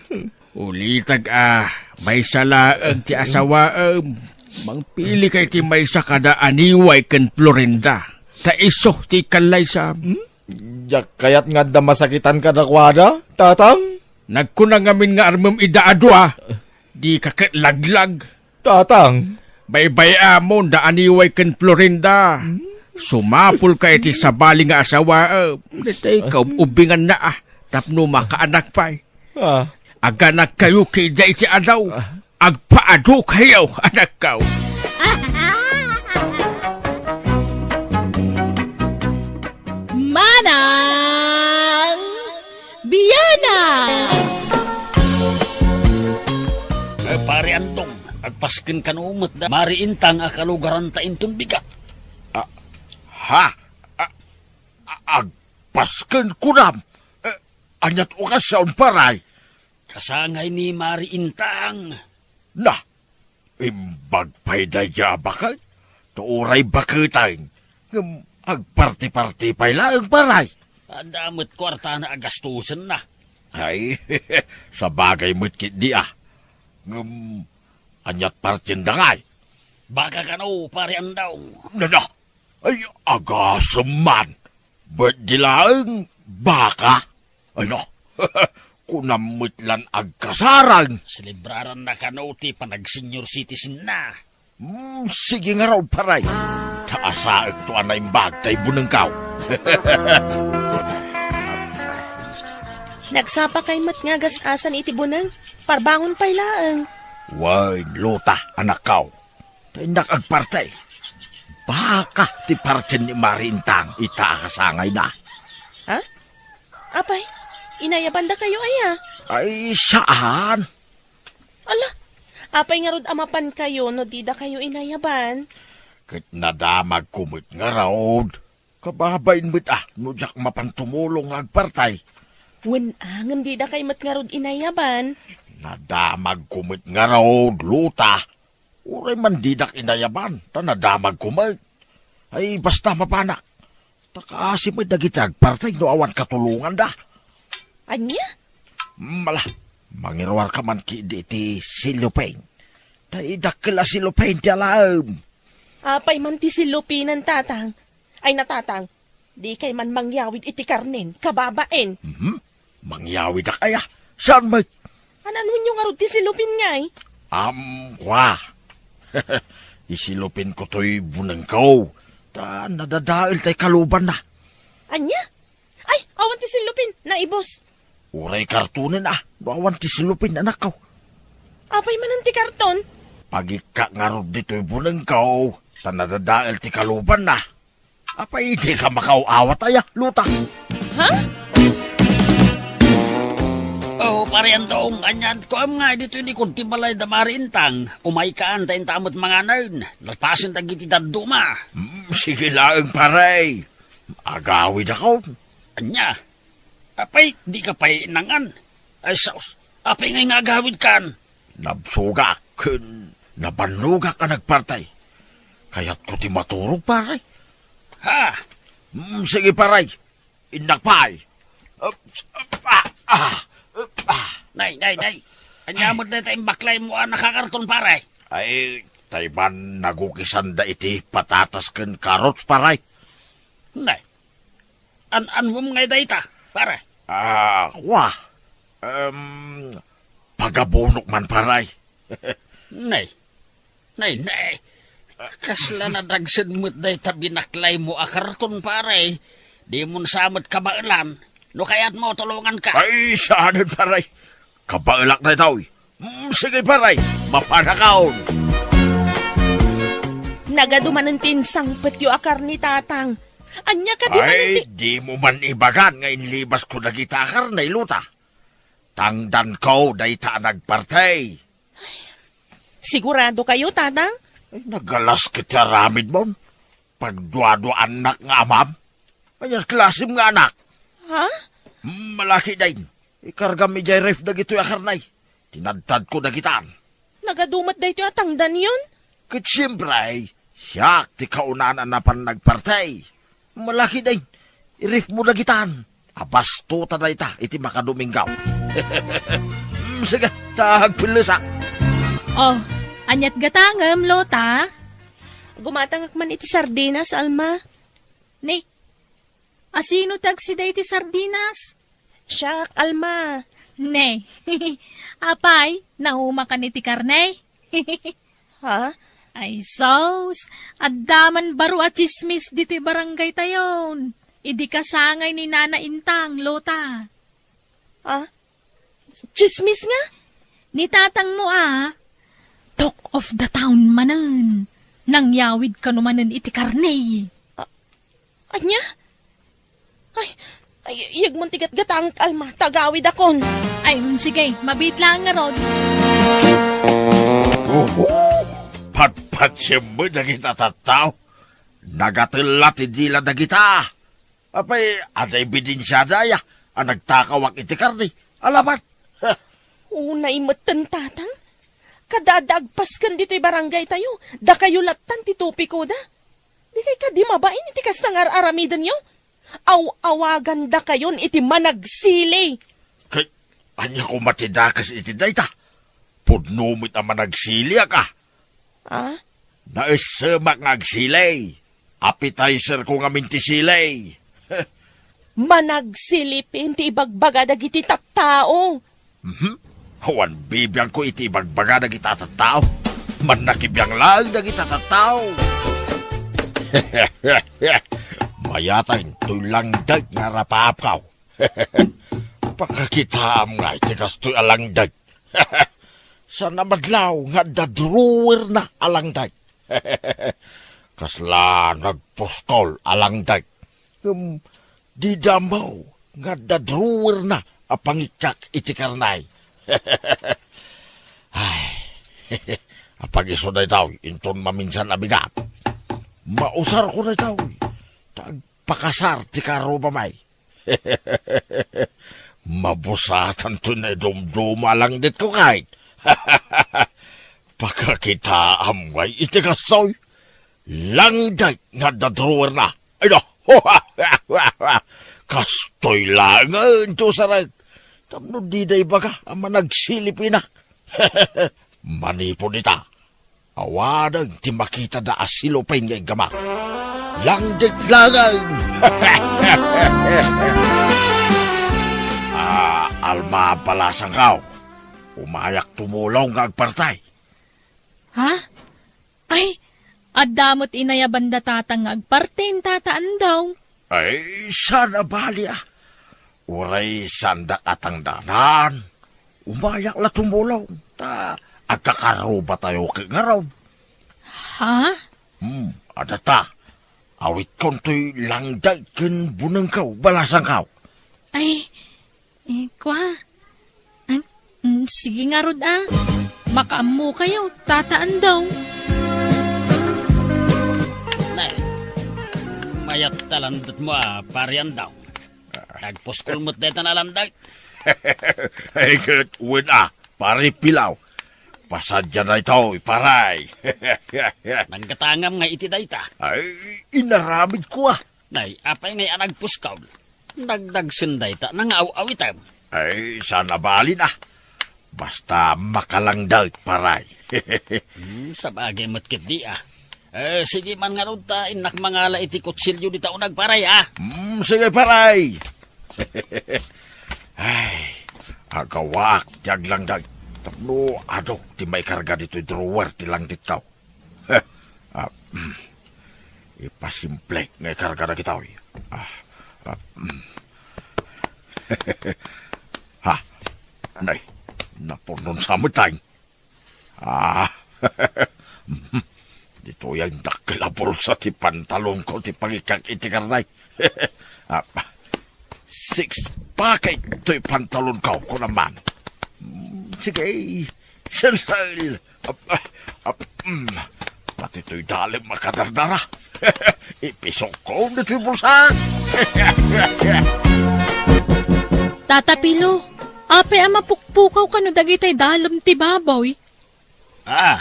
Ulitek a, maysa laeng ti asawaem. Mangpilika iti maysa kada aniway ken Florinda. Ta isu ti kallaysam. Hmm? Diak kayat nga adda masakitan kadakuada, tatang. Nagkuna ngamin nga armem ida a dua, dika ket laglag. Tatang. Baybay-amon da aniway ken Florinda. Hmm? Sumapulka iti sabali nga asawa, ah, daytoy kaub-ubbinganna, ah, tapno makaanak pay. Ah. Aganakkayo kida iti adaw. Ah. Agpaadukayo, anakko. Manang Biana! Eh, Pare Antong, agpasken kano met da Mari Intang a kalugaranta inton bigat. Ah, ha? Ah, ah, agpasken kunam? Eh, ania't okasyon, paray? Kasangay ni Mari Intang. Na, imbag pay daydiay a baket, ta uray baketen, ngem agparti-parti pay laeng, paray. Adda met kuartana a gastusenna. Ay, sabagay met ketdi a. Ngem, ania't partien da ngay? Baka kano, Pare Antong. Na, na. Ay, agasem man. Birthday laeng, baka? Ay, no. Kunam met lan agkasarang. Selebraranna kano ti panag-senior citizenna. Hmm, sige ngarud, paray. Ta asaekto a naimbag tay bunengko. Nagsapakay met nga agas-asan iti buneng. Parbangon pay laeng. Wen, Luta, anakko. Ta innak agparti. Baka ti partien ni Mari Intang ita a kasangayna. Ha? Apay, inayabandakayo aya? Ay, saan. Ala, apay ngarud a mapankayo no didakayo inayaban? Ket nadamagko met ngarud. Kababain met a no diak mapan tumulong nga agparti. Wen a, ngem didakay met ngarud inayaban? Nadamagko met ngarud, Luta. Uray man didak inayaban, ta nadamagko met. Ay, basta mapanak. Ta kaasi met dagiti agparti no awan katulonganda. Ania? Mala, mangiruarka man ketdi iti silupin. Ta idakkel a silupin ti alaem. Apay man ti silupinen, tatang? Ay, natatang, dikay man mangyawid iti karnen, kababain. Mhm. Mangyawidak aya? Saan met? Ananonyo ngarud ti silupin ngay? Am, kua. Isilupinko toy bunengko. Ta nadadael tay kalubanna. Ania? Ay, awan ti silupin, naibus. Uray kartonen a, no awan ti silupin, anakko. Apay manen ti karton? Pagikka ngarud ditoy bunengko, ta nadadael ti kalubanna. Apay, dika makaaw-awat aya, Luta? Ha? Oh, Pare Antong, anian, kuam nga ditoy likod ti balay da Mari Intang. Umaykan, ta inta met manganen. Lapasen dagiti dadduma. Hmm, sige laeng, pare. Agawidakon. Ania? Apay, dika pay nangan? Ay, sus, apay ngay nga agawidkan? Nabsogak ken nabannogak a nagparti. Kayatko ti maturog, pare. Ha? Mm, sige, pare. Innak pay. Ups, ups, ah, Ah! Ah! Nay, nay, nay. Ania met dayta imbaklaymo a nakakarton, pare? Ay, tay man nagukisanda iti patatas ken carrots, pare. Nay, an-anwem ngay dayta, pare? Ah, wa. Em, pagabunok man, pare. Nay, Nay, nay. Kasla nadagsen met dayta binaklaymo a karton, pare. Dimon sa met kabaelan. No kayatmo, tulonganka. Ay, saanen, pare. Kabaelak daytoy. Mm, sige, pare. Mapanakon. Nagadu manen ti insangpetyo a karne, Tatang. Ania kadi manen ti... Ay, dimo man ibagan nga inlibasko dagita a karne, Lota. Tangdanko dayta a nagparti. Sigurado kayo, Tatang? Ay, nagalas ket ti aramidmon. Pagduaduaannak nga amam. Ania klasem nga anak? Ha? Malaki dayn. Ikargam idiay ref dagitoy a karne. Tinadtadko dagitan. Nagadu met daytoy a tangdanyon? Ket siempre, siak ti kaunaan a napan nagparti. Malaki dayn. I-refmo dagitan. Abasto ta dayta iti makadomingo. Mm, sige, ta agpellesak. Oh, aniat gatangem, Lota? Gumatangak man iti sardinas, Alma. Ne, asino ti agsida iti sardinas? Siak, Alma. Ne, apay, naumakan iti karne? Ha? Ay, sus! Adda man baro a tsismis ditoy barangay tayon. Idi kasangay ni Nana Intang, Lota. Ah? Tsismis nga? Ni tatangmo a, talk of the town manen. Nangyawid kano manen iti karne. Ah, ania? Ay, ay, iyegmon ti gatgatangek, Alma, ta agawidakon. Ay, mm, sige, mabiit laeng ngarud. Uhu! Patpatsem met dagita tattao. Nagatella ti dila dagita. Apay, adda ebidensiada aya a nagtakawak iti karne? Alabat. Unay metten, Tatang. Kada adda agpasken ditoy barangay tayo, dakayo lattan ti topikoda. Dikay kadi mabain iti kasta nga ar-aramidenyo? Aw-awagandakayon iti managsili. Kay, ania koma ti dakes iti dayta? Pudno met a managsiliak a. Ah? Naessemak nga agsili. Appetizer ko ngamin ti sili. Managsilipin ti ibagbaga dagiti tattao. Mhm. Awan bibiangko iti ibagbaga dagiti tattao. Mannakibiang laeng dagiti tattao. Mayat a intoy langdek nga arapaapkaw. Pakakitaam nga iti kastoy a langdek. Saan a madlaw nga adda drawerna a langdek. Kasla nagpuskol a langdek. Ngem dida ammo nga adda drawerna a pangikkat iti karne. Ay, apag-isu daytoy, inton maminsan a bigat. Mausarko daytoy, ta agpakasar ti karrubami. Mabusatanto naidumduma a langdetko, kayat. Pakakitaam ngay iti kastoy. Langdek nga adda drawerna. Ay, no. Kastoy laengen ti usarek. Tapno dida ibaga a managsilipinak. Manipud ita, awanen ti makitada a silupin nga iggamak. Langdek laeng! Ah, Alma, balasangkaw. Umayak tumulong nga agparti. Ha? Ay, adda met inayabanda tatang nga agparti ni Tata Andong. Ay, saan a bali, ah. Uray saandak a tangdanan. Umayak la tumulong. Ta agkakarrubatayo ket ngarud. Ha? Hmm, adda ta. Awitkon toy langdek ken bunengko, balasangko. Ay, eh, kwa. Ay, mm, sige ngarud, ah. Makaammokayo, Tata Andong. Nay, mayat ta langdetmo, ah, Pari Andong. Nagpuskol met dayta a langdek. Ay, ket wen, ah, Pari Pilaw. Pasadiana itoy, Pari. Nanggatangam nga iti dayta. Ay, inaramidko, ah. Nay, apay ngay a nagpuskol? Dagdagsen dayta, nangaaw-awitem. Ay, saan a bali na. Basta makalangdek, paray. Hmm, sabagay met ketdi, ah. Eh, sige man ngarud ta, innak mangala iti kutsilio dita uneg, paray, ah. Hmm, sige, paray. Ay, agawaak ti aglangdek tapno adu ti maikarga ditoy drawer ti langdetko. Ah, mm. Ipasimplek nga ikarga dagitoy. Ah, ah, mm. Ha? Nay, napurnon sa met, ay. Ah, ditoy ay dakkel a bulsa ti pantalonko ti pangikak iti karnay. Ah, six pack toy pantalonko, kunam man. Sige, Sel-sel. Ap, ap, mm. Pati toy dalem a kadardara. Ipisokko ditoy bulsa. Tata Pilo, apay a mapukpukaw kano dagitay dalem ti baboy? Ah.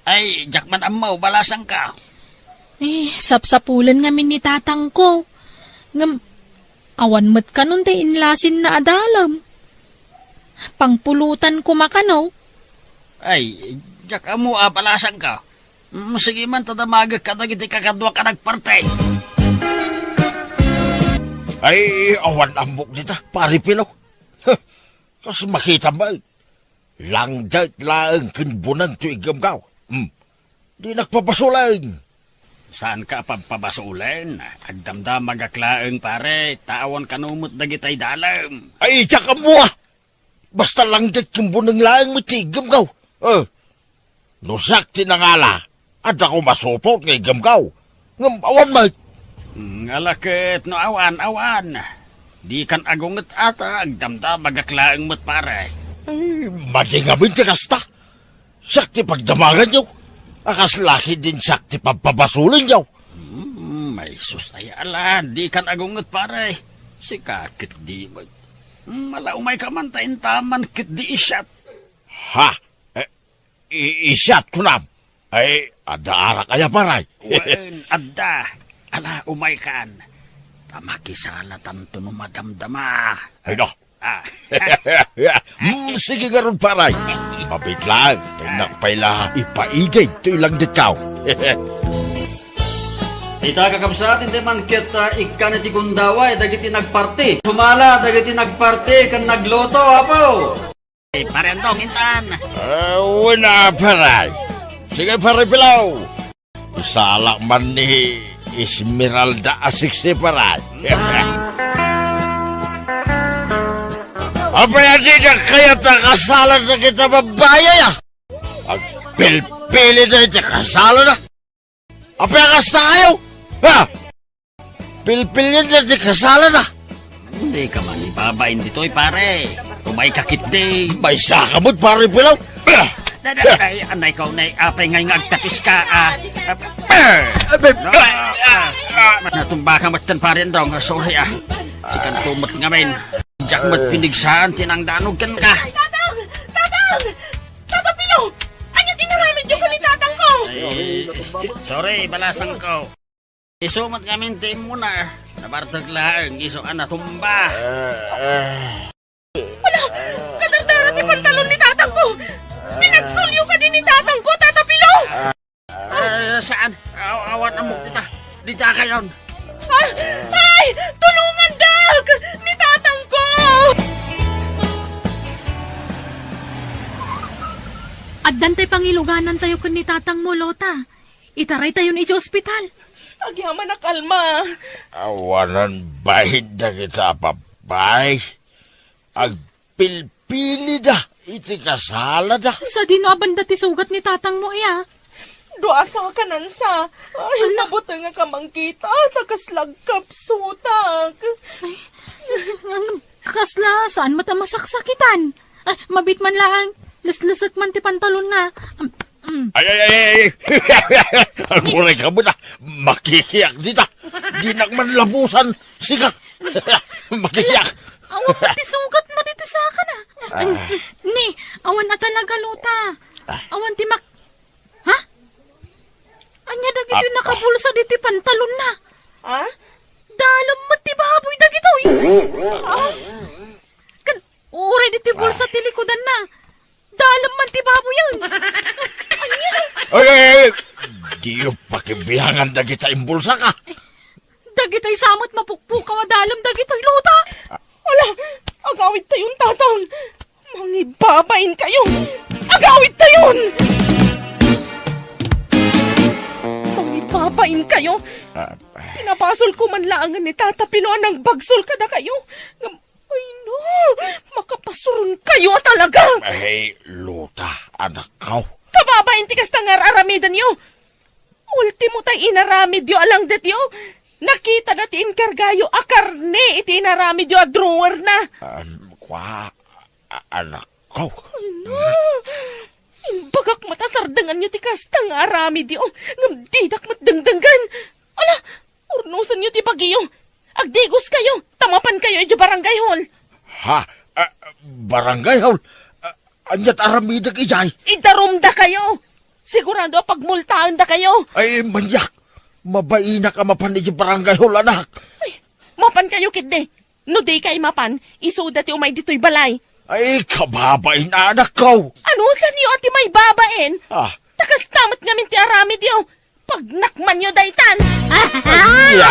Ay, diak man ammo, balasangko. Eh, sapsapulen ngamin ni tatangko. Ngem, awan met kanon ti inlasinna a dalem. Pangpulutan koma kano. Ay, diak ammo a balasangko. Mm, sige man ta damagek kadagiti kakaduak a nagparti. Ay, awan ammok dita, Pare Pilo. Huh, kas makitam met. Langdek laeng ken buneng toy iggemgaw. Hmm. Dinak pabasolen. Saanka a pagpabasolen? Agdamdamagak laeng, pare, ta awan kano met dagitay dalem. Ay, diak ammo, ah! Basta langdek ken buneng laeng met ti iggemgaw. Eh, no siak ti nangala, adda koma supot nga iggemgaw. Ngem awan met. Ngala ket no awan, awan. Dikan agunget a ta agdamdamagak laeng met, pare. Ay, madi ngamin ti kasta. Siak ti pagdamaganyo. A kasla ketdin siak ti pagpabasolenyo. Hmm, ay sus, ay ala, dikan agunget, pare. Sika ketdi met. Hmm, ala, umayka man ta intaman ketdi isyat. Ha? Eh, I-, isyat kunam. Ay, adda arak aya, paray? Wen, adda. Ala, umaykan. Ta makisalatanto no madamdama. Ay, no. Ah. Mm, sige ngarud, paray. Mabit lang. Tay nakpay la ipaigid toy langdetkaw. Ita, kakabsat, iti man ket, ah, ikkan iti gundaway dagiti nagparti. Sumala dagiti nagparti ken nagluto, apo. Eh, Pare Andong, intan. Ah, wen a, paray. Sige, Pare Pilaw. Isalak man ni Esmeralda a siksi, paray. Apay a diak kayat a kasalan dagiti babayi, ah? Agpilpili da iti kasalan, ah. Apay a kasta kayo? Ha? Pilpilienna ti kasalan, ah. Dika man ibabain ditoy, pare. Umayka ketdi. Maysaka met, Pare Pilaw. Da, da, da, anay ko, nay, apay ngay nga agtapiska, ah. Ah, ah, ah, ah. Natumbaka met ten, Pare Andong. Sorry, ah. Sikanto met ngamin. Diak met pinigsaan ti nangdanog kenka. Tatang! Tatang! Tata Pilo! Ania ti inaramidyo ken ni tatangko? Ay, sorry, balasangko. Isu met ngamin ti immuna. Nabartek laeng isu a natumba. Ala, kadardara ti pantalon ni tatangko! Pinagsulyo kadi ni tatangko, Tata Pilo! Ah, saan? Aw-, awan ammok dita. Dita kayon. Ah, ay! Tulongandak! Ni tatangko! Addan tay pangiluganantayo ken ni tatangmo, Lota. Itaraytayon iti ospital. Agyamanak, Alma. Awanan bain dagita a babai. Agpilpilida iti kasalada. Sadino a banda ti sugat ni tatangmo, aya? Dua sa kanansa. Ay, ala. Nabutengak a mangkita, ta kasla agkapsutak. Ay, ngem kasla, saan met a masaksakitan? Ay, mabit man laeng, leslesek man ti pantalonna. Am, mm. Ay, ay, ay, ay, ay. Aguray ka met, ah. Makikiak dita. Dinak man labusan, sika. Makikiak. Awan met ti sugat mo ditoy sakana. Ah. Ni, awan a talaga, Lota. Ah. Awan ti mak-, ha? Ania dagitoy nakabulsa ditoy pantalonna? Ha? Dalem met ti baboy dagitoy. Ah? Uray ditoy bulsa ti likudanna. Dalem man ti baboyen. Ania? Ay, ay, ay! Diyo pakibiangan dagita imbulsaka. Dagitay sa met mapukpukaw a dalem dagitoy, Luta. Ala, agawidtayon, Tatang. Mangibabainkayo. Agawidtayon! Mangibabainkayo. Ah. Pinabasolko man laengen ni Tata Pino a nangbagsol kadakayo. Ngem, ay no, makapasuronkayo a talaga! Ay, Luta, anakko. Kababain ti kasta nga ar-aramidenyo. Ultimo tay inaramidyo a langdetyo. Nakitana ti inkargayo a karne iti inaramidyo a drawerna. Um, kwa, a-, anakko. Ay no, imbagak met a sardenganyo ti kasta nga aramidyo, ngem didak met dengdenggen. Ala, urnosenyo ti bagiyo. Agdigoskayo, ta mapankayo idiay barangay hall. Ha? Ah, barangay hall? Ah, ania't aramidek idiay? Idarumdakayo. Sigurado a pagmultaendakayo. Ay, maniak. Mabainak a mapan idiay barangay hall, anak. Ay, mapankayo ketdi. No dikay mapan, isuda ti umay ditoy balay. Ay, kababain, anakko. Anusanyo a ti maibabain? Ah. Ta kasta met ngamin ti aramidyo. Pagnakmanyo daytan. Ania?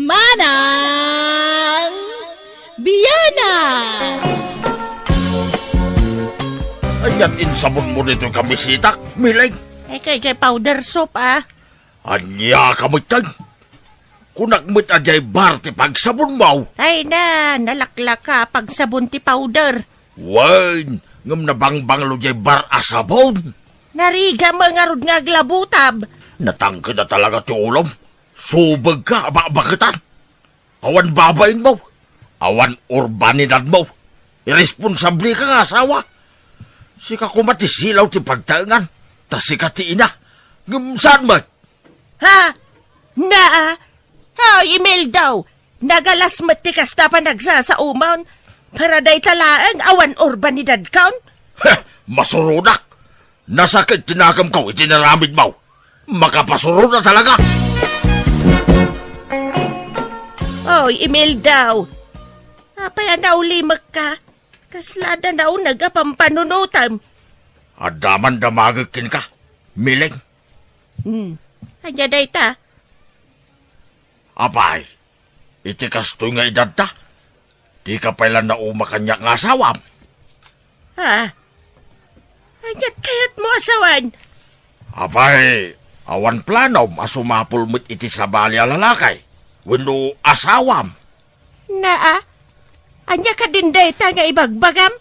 Manang Biana! Ania't insabonmo ditoy kamisitak, Miling? Ay, kay, kay powder soap, ah. Ania ka met, tay? Kunak met a diay bar ti pagsabonmo. Ay na, nalaklaka a pagsabon ti powder. Wen, ngem nabangbanglo diay bar a sabon. Nariga met ngarud nga aglabutab. Natangked a talaga ti ulom. Subegka a bakbaketan. Awan babainmo. Awan urbanidadmo. Irresponsableka nga asawa. Sika koma ti silaw ti pagtaengan. Ta sika ti ina. Ngem saan met? Ha? Naa? Ay, Imelda, nagalas met ti kasta a panagsasaomon. Para dayta laeng awan urbanidadkon. Heh, masurodak! Nasakit ti nakemko iti inaramidmo. Makapasuroda talaga! Oy, Imelda, apay a naulimekka? Kasla adda nauneg a pampanunotem. Adda man damagek kenka, Miling. Hmm. Ania dayta? Apay, iti kastoy nga edadta, dika pay la nauma kaniak nga asawam? Ha? Ania't kayatmo a sawen? Apay, awan planom a sumapul met iti sabali a lalaki wenno asawam? Naa, ania kadin dayta nga ibagbagam?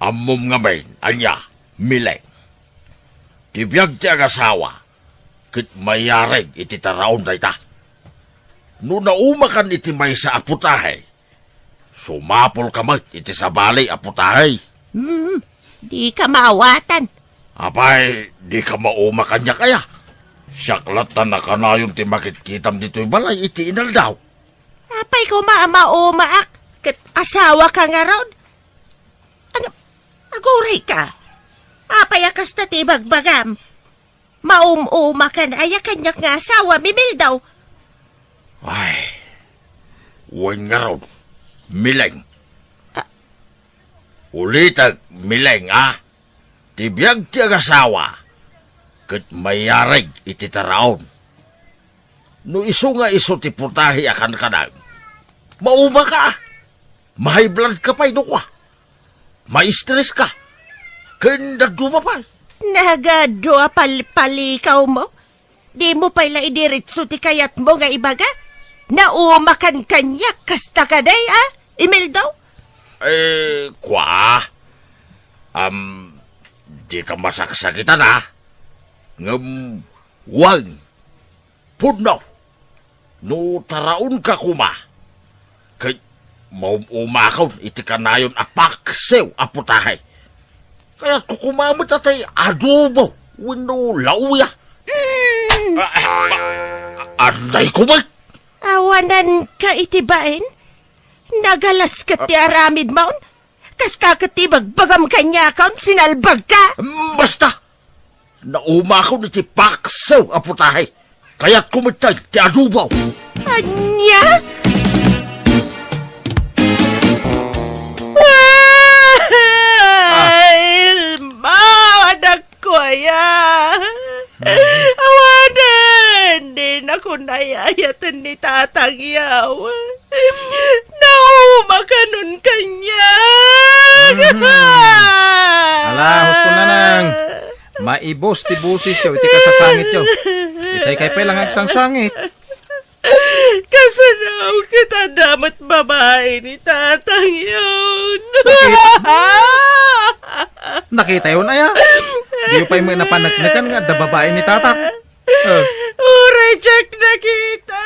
Ammom ngamin, ania, Miling. Ti biag ti agasawa, ket mayareg iti taraon dayta. No naumakan iti maysa a putahe, sumapulka met iti sabali a putahe. Hmm, dika maawatan. Apay, dika mauma kaniak aya? Siak latta a kanayon ti makitkitam ditoy balay iti inaldaw. Apay koma a maumaak ket asawaka ngarud? Ag-, agurayka. Apay a kasta ti ibagbagam? Maum-umakan aya kaniak nga asawam, Imelda? Ay, wen ngarud, Miling. Ah. Ulitek, Miling, a? Ti biag ti agasawa, ket mayareg iti taraon. No isu nga isu ti putahe a kankanam, maumaka. Ma-high blood ka pay no kua. Ma-stress ka. Ken dadduma pay. Nagadu a pal-, palikawmo. Dimo pay la idiretso ti kayatmo nga ibaga? Naumakan kaniak kasta kadi, a, Imelda? Eh, kua. Am, dika masaksakitan, a. Ngem, wen. Pudno, no taraonka koma, ket maum-umakon iti kanayon a paksiw a putahe. Kayatko koma met a tay adobo wenno lauya. Mm. A, a, a, anay ko met! Awananka iti bain? Nagalas ket ti aramidmon? Kaska ket ti ibagbagam kaniakon, sinalbagka? Mm, basta! Naumakon iti paksiw a putahe. Kayatko met tay ti adobo. Ania? Ah. Ay, Elmo, anak ko aya. Awanen, dinakon ay-ayaten ni tatang yaw. Naumakanon kaniak. Mhm. Ala, husto, nanang. Maibus ti boses yaw iti kasasangit yaw. Itay kay pay lang agsangsangit. Kasano ket adda met babai ni tatang yaw? Nakita? Nakita yaw aya? Diyo pay met napaneknekan nga adda babai ni tatang. Eh. Uray diak nakita.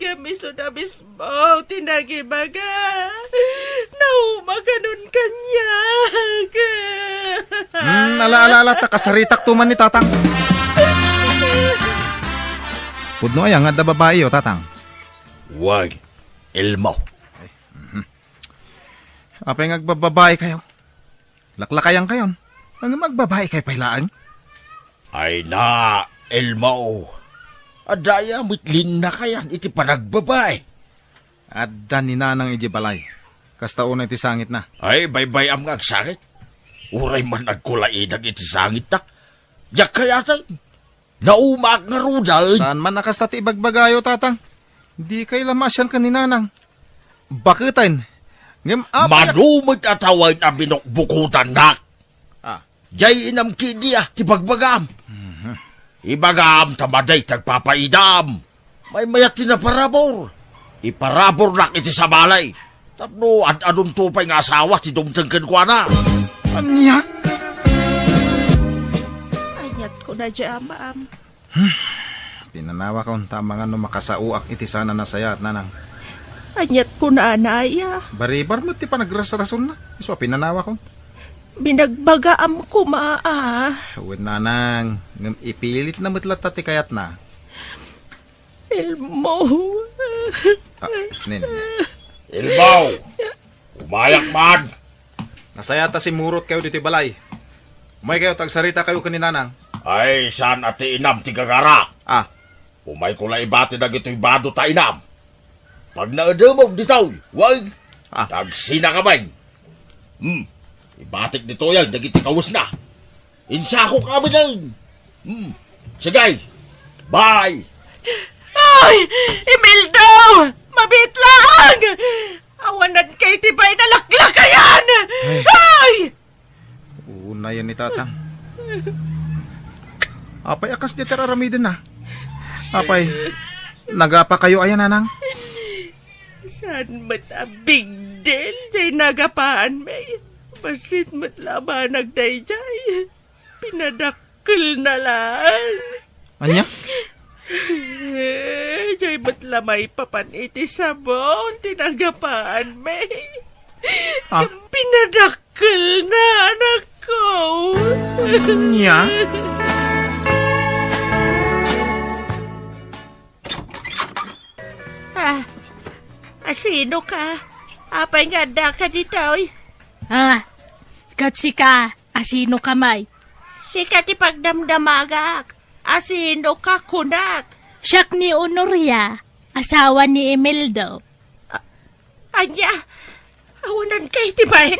Ngem isu da mismo ti nagibaga. Naumakanon kaniak. Hmm, ala, ala, ala, ta kasaritak to man ni tatang. Pudno aya nga adda babai, o, tatang? Wen, Elmo. Ay, mhm. Apay nga agbababai kayo? Laklakayan kayon. Ngem agbabai kayo pay laeng? Ay na, Elmo. Adda aya met linnakayan iti panagbabai? Adda ni nanang idiay balay. Kasta unay ti sangitna. Ay, baybay-am nga agsangit. Uray man agkulaidag iti sangitna. Diak kayaten. Naumaak ngaruden. Saan man a kasta ti ibagbagayo, tatang? Dikay la maasian ken ni nanang. Baketen. Ngem apay a- Mano met a tawen a binukbukotannak? Ah. Jay inam kidi a ti bagbagam. Mhm. Ibagam ta madi ti agpapaidam. Maymayat ti naparabur. Iparaburnak iti sabali. Tapno ad-adunto pay nga asawa ti dumteng kenkuana. Ania? Aniat kuna diay, amam. Hmm. Pinanawakon ta amangan no makasaoak iti saan a nasayaat, nanang. Aniat kunana aya? Baribar met ti panagrasrasonna. Isu a pinanawakon. Binagbagaam koma a. Wen, nanang, ngem ipilitna met latta ti kayatna. Elmo. Ah, nini. Elmo! Umayak man! Nasayaat ta simmurot kayo ditoy balay. Umay kayo, ta agsarita kayo ken ni nanang. Ay, saan a ti inam ti gagara? Ah. Umayko la ibati dagitoy bado ta inam. Pagnaedemon ditoy, wen? Ah. Tagsinakamin. Hmm. Ibatik ditoy dagiti kawesna. Insakok aminen. Hmm. Sige. Bye. Ay! Imelda! Mabiit laeng! Awanan kay ti pay nalaklakayan! Ay! Ay! Unayen ni tatang. Apay a kas di ti ar-aramidenna? Apay, nagapa kayo aya, nanang? Saan met a big deal jay nagapaanmi? Bassit met la a banag dayjay. Pinadakkelna laeng. Ania? Jay met la maipapan iti sabon ti nagapaanmi. Ah? Pinadakkelna, anakko. Ania? Ah, asino ka? Apay nga addaka ditoy? Ah, ket sika, asino ka may? Sika ti pagdamdamagak. Asino ka, kunak? Siak ni Honoria, asawa ni Imeldo. Ania? Awanan kay ti bain?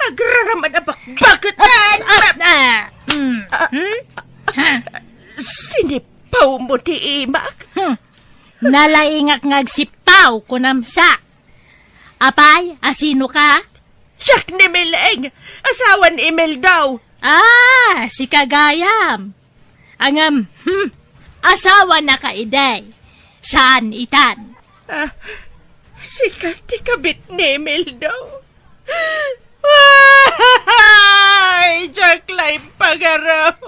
Agraramad a bakbaket. Ups, ah, ah, mm, hmm? Ha? Sinipaw mo ti imak? Hmm. Nalaingak nga agsipaw, kunam sa. Apay, asino ka? Siak ni Meleng, asawa ni Imeldo. Ah, sika gayam. Ngem, hmm, asawa na ka idi. Saan itan? Ah, sika ti kabit ni Imeldo. Ay, diak la impagarup.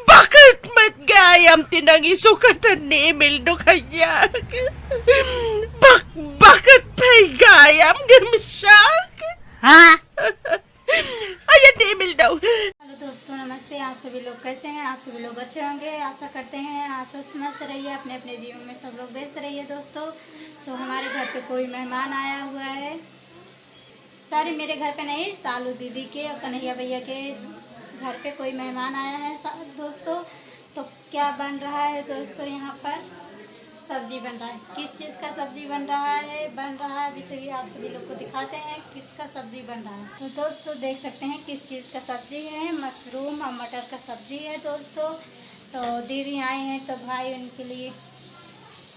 Bakit met gayam ti nangisukatan ni Imeldo kaniak? Bakbaket pay gayam ngem siak? Ha? Ayan ni Imeldo. Hello दोस्तों, नमस्ते। आप सभी लोग कैसे हैं? आप सभी लोग अच्छे होंगे, आशा करते हैं। आप स्वस्थ मस्त रहिए, अपने अपने जीवन में सब लोग व्यस्त रहिए दोस्तों। तो हमारे घर पे कोई मेहमान आया हुआ है। सॉरी, मेरे घर पे नहीं, सालू दीदी के और कन्हैया भैया के घर पे कोई मेहमान आया है सा-, दोस्तों। तो क्या बन रहा है दोस्तों यहाँ पर? सब्जी बन रहा है। किस चीज़ का सब्जी बन रहा है, बन रहा है, अभी सभी आप सभी लोग को दिखाते हैं किसका सब्जी बन रहा है। तो दोस्तों, देख सकते हैं किस चीज़ का सब्जी है, मशरूम और मटर का सब्जी है दोस्तों। तो दीदी आई हैं तो भाई उनके लिए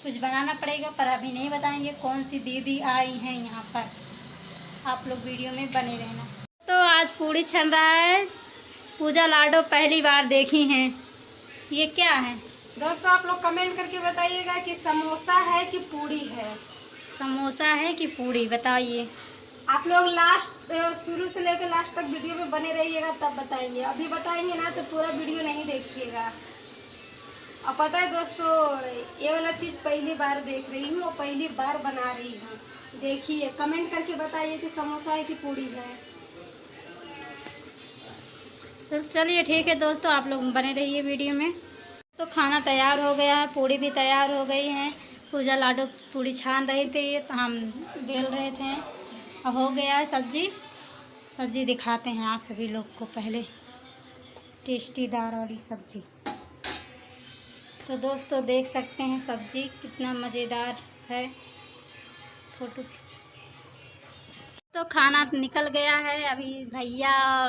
कुछ बनाना पड़ेगा, पर अभी नहीं बताएंगे कौन सी दीदी आई हैं यहाँ पर, आप लोग वीडियो में बने रहना। तो आज पूड़ी छन रहा है। पूजा लाडो पहली बार देखी हैं, ये क्या है? दोस्तों, आप लोग कमेंट करके बताइएगा कि समोसा है कि पूड़ी है। समोसा है कि पूड़ी, बताइए। आप लोग लास्ट, अ, शुरू से लेकर लास्ट तक वीडियो में बने रहिएगा, तब बताएंगे। अभी बताएंगे ना तो पूरा वीडियो नहीं देखिएगा। और पता है दोस्तों, ये वाला चीज़ पहली बार देख रही हूँ और पहली बार बना रही हूँ। देखिए, कमेंट करके बताइए कि समोसा है कि पूड़ी है। चल, चलिए, ठीक है दोस्तों, आप लोग बने रहिए वीडियो में। तो खाना तैयार हो गया है, पूड़ी भी तैयार हो गई है। पूजा लाडो पूड़ी छान रही थी, तो हम बेल रहे थे। अब हो गया है सब्जी। सब्जी दिखाते हैं आप सभी लोग को पहले, टेस्टीदार वाली सब्जी। तो दोस्तों, देख सकते हैं सब्जी कितना मज़ेदार है। फोटो तो खाना निकल गया है। अभी भैया,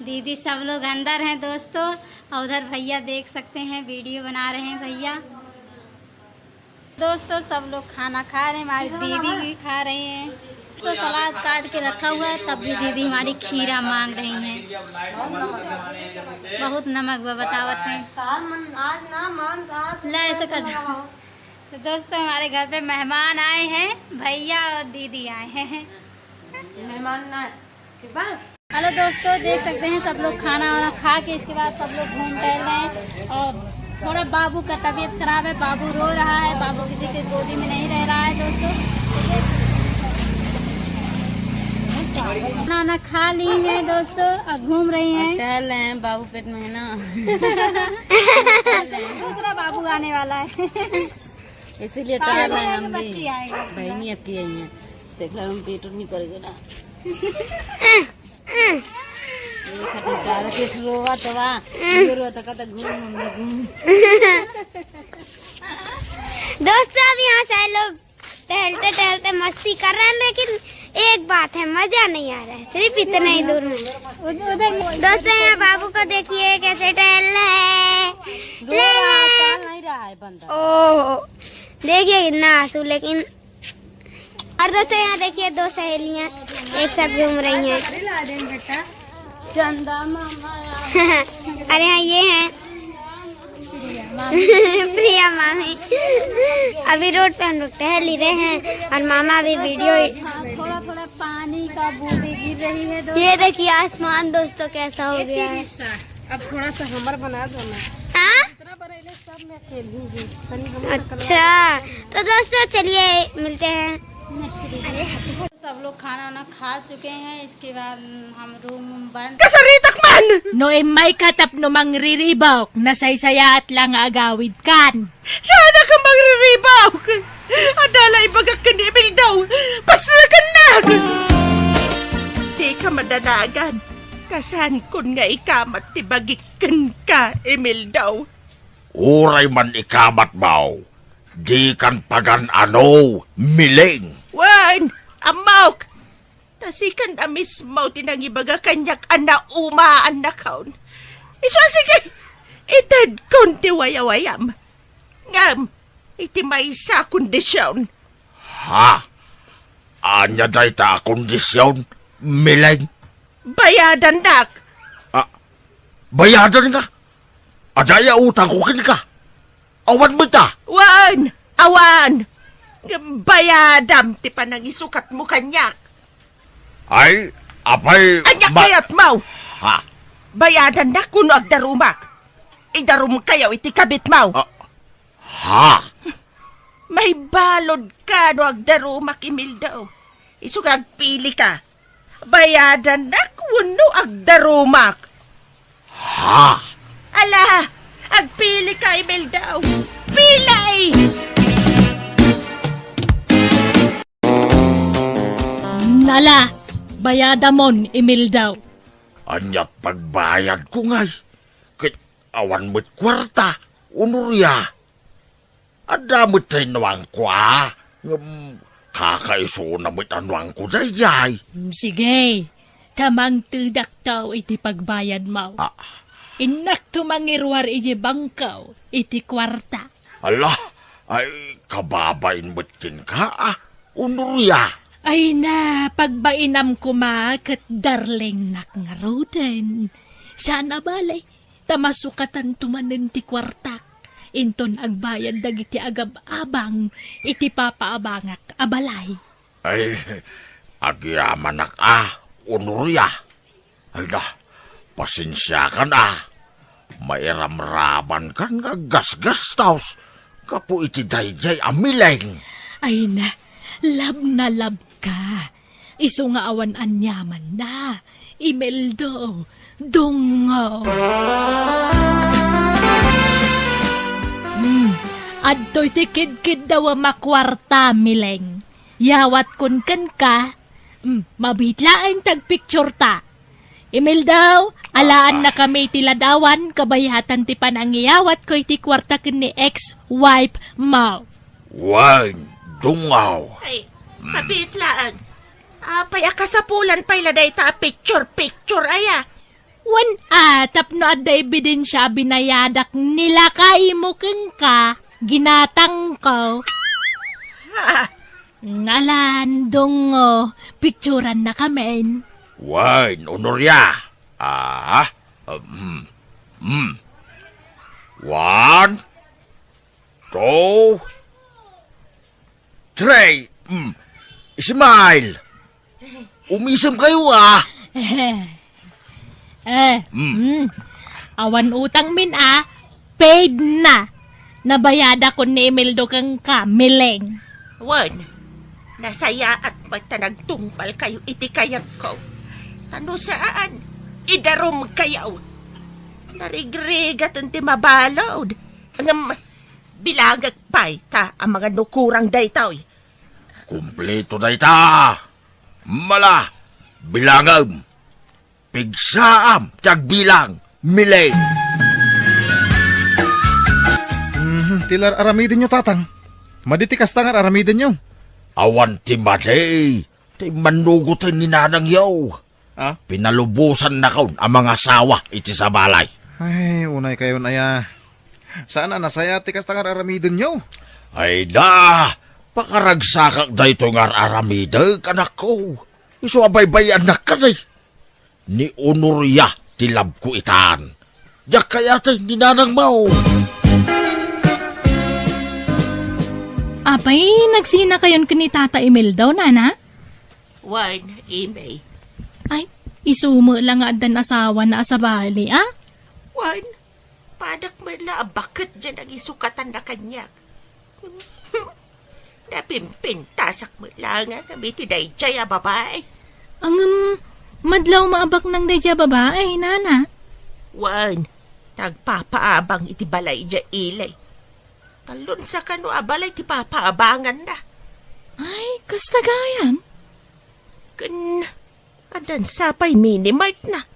दीदी, सब लोग अंदर हैं दोस्तों, और उधर भैया देख सकते हैं, वीडियो बना रहे हैं भैया। दोस्तों, सब लोग खाना खा रहे हैं, हमारी दीदी भी खा रहे हैं। तो सलाद काट के रखा हुआ है, तब भी दीदी हमारी खीरा मांग रही हैं। बहुत नमक बा बतावत हैं। तार मन आज ना मान आज ले, ऐसे कर। तो दोस्तों, हमारे घर पे मेहमान आए हैं, भैया और दीदी आए हैं। मेहमान ना, ठीक बा? हेलो दोस्तों, देख सकते हैं सब लोग खाना वाना खा के इसके बाद सब लोग घूम टहल रहे हैं। और थोड़ा बाबू का तबीयत खराब है, बाबू रो रहा है, बाबू किसी के गोदी में नहीं रह रहा है दोस्तों। खाना वाना खा ली है दोस्तों, और घूम रही हैं। टहल रहे हैं, बाबू पेट में है ना। दूसरा बाबू आने वाला है। इसीलिए टहल रहे हैं हम भी। बच्ची आएगी। बहनी आपकी आई है। देख लो, हम पेट नहीं करेगा ना। एक हट डाल के रोवा तो वा। ये रोवा तो कहता, "घूम मम्मी, घूम।" दोस्तों, अब यहाँ से लोग टहलते टहलते मस्ती कर रहे हैं, लेकिन एक बात है, मजा नहीं आ रहा है, सिर्फ इतना ही दूर में। उधर दोस्तों, यहाँ बाबू को देखिए कैसे टहल रहे हैं। रो रहा है, चल नहीं रहा है बंदर। ओहो, देखिए कितना आंसू, लेकिन और दोस्तों, यहाँ देखिए, दो सहेलियाँ एक साथ घूम रही हैं। चंदा मामा। अरे हाँ, ये हैं प्रिया मामी। अभी रोड पे हम लोग टहल ही रहे हैं और मामा अभी वीडियो। हाँ, थोड़ा थोड़ा पानी का बूंदी गिर रही है दोस्तों। ये देखिए आसमान दोस्तों, कैसा हो गया है। अब थोड़ा सा हमर बना दो ना। हाँ? इतना बड़ा इले सब मैं अकेली हूँ। अच्छा, तो दोस्तों, चलिए मिलते हैं। सब लोग खाना वाना खा चुके हैं, इसके बाद हम रूम वूम बंद। Kasaritak man! No immay katapno mangriribok, nasaysayat lang agawid kan. Saan ka mangriribok? Adala ibagak ken ni Emil daw. Pasla ka na! Di ka madanagan. Kasankon nga ikamat ti bagik kenka, Emil daw. Uray man ikamat maw, dikan pagan-ano, Miling. Wen, ammok! Ta sikan a mismo ti nangibaga kaniak a naumaannakon. Isu a sige, itedkon ti wayawayam. Ngem, iti maysa a kondision. Ha? Ania dayta a kondision, Miling? Bayadannak. Ah, bayadan nga? Adda aya utangko kenka? Awan met a? Wen, awan. Ngem bayadam ti panangisukatmo kaniak. Ay, apay, ania ma- kayatmo? Ha? Bayadannak wenno agdarumak? Idarumkayo iti kabitmo. Ah, ha? Maibaludka no agdarumak, Emil daw. Isu nga agpilika. Bayadannak wenno agdarumak? Ha? Ala, agpilika, Emil daw. Pilay! Nala, bayadamon, Emil daw. Ania pagbayadko ngay? Ket awan met kuarta, Honoria. Adda met ti nuangko, a. Ngem, kakaisuna met a nuangko daydiay. Mm, sige. Ta mangtedakto iti pagbayadmo. Ah. Innakto mangiruar iti bangko iti kuarta. Ala, ay, kababain met kenka, a, Honoria. Ay na, pagbainam koma ket darlingnak ngaruden. Saan a bale, ta masukatanto manen ti kuartak. Inton agbayad dagiti agab-abang iti papaabangak a balay. Ay, agyamanak a, Honoria. Ay na, pasensiakan a. Mairamramankan nga aggasgastos gapu iti daydiay a mileng. Ay na, love na love ka. Isu nga awan aniamanna. Imelda, dungngo. Hmm, adtoy ti kidkiddaw a kuarta, mileng. Yawatkon kenka. Hmm, mabiit laeng ti agpictureta. Imelda, alaannakami iti ladawan, kabayatan ti panangiyawatko iti kuarta ken ni ex-wife mo. Wen, dungngo. Ay, mabiit laeng. Apay a kasapulan pay la dayta a picture-picture aya? Wen a, tapno adda ebidensia a binayadak ni lakaymo kenka, ginatangko. Ah. Ngalan, dungngo, picturannakamin. Wen, Honoria. Ah, um, um. One, two, three. Mm. Smile. Umisemkayo, a. Eh, Mm. mm. Awan utangmin, a. Paid na. Nabayadakon ni Imelda kenka, mileng. Wen, nasayaat met ta nagtungpalkayo iti kayatko. Ta no saan, idarumkayo. Narigrigaten ti mabalud. Ngem, bilangek pay ta amangan no kurang daytoy. Kumpleto dayta. Mala, bilangem. Pigsaam ti agbilang, mileng. Mhm, ti ar-aramidenyo, tatang. Madi ti kasta nga ar-aramidenyo. Awan ti madi. Ti immanugoten ni nanangyo. Ah? Pinalubosannakon a mangasawa iti sabalay. Ay, unaykayon aya. Saan a nasayaat ti kasta nga ar-aramidenyo? Ay da, pakaragsakak daytoy nga ar-aramidek, anakko. Isu a baybay-annak kadi. Ni Honoria ti labko itan. Diak kayaten ni nanangmo. Apay, nagsinakayon ken ni Tata Imelda, nana? Wen, Imey. Ay, isu met la nga addan asawana a sabali, a? Wen, padak met la a baket diay nangisukatan na kaniak. Napimpintasak met la nga ngem iti daydiay a babai. Ngem, madlaw maabaknang daydiay a babai, nana? Wen, ta agpapaabang iti balay idiay ili. Talon sa kano a balay ti papaabanganna. Ay, kasta gayam? Ken addan sa pay mini-mart na.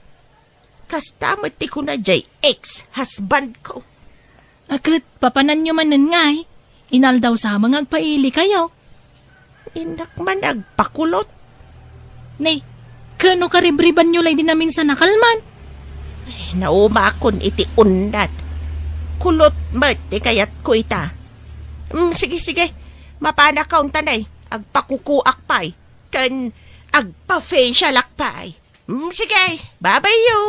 Kasta met ti kuna diay ex-husband ko. A ket, papananyo manen ngay, inaldaw sa nga agpailikayo. Innak man agpakulot. Ne, kano karibribanyo lay di naminsan a kalman? Ay, naumakon iti unnat. Kulot met ti kayatko ita. Mm, sige, sige. Mapanakaon ta ne. Agpakukuak pay. Ken agpa-facialak pay. Mm, sige, babayyo.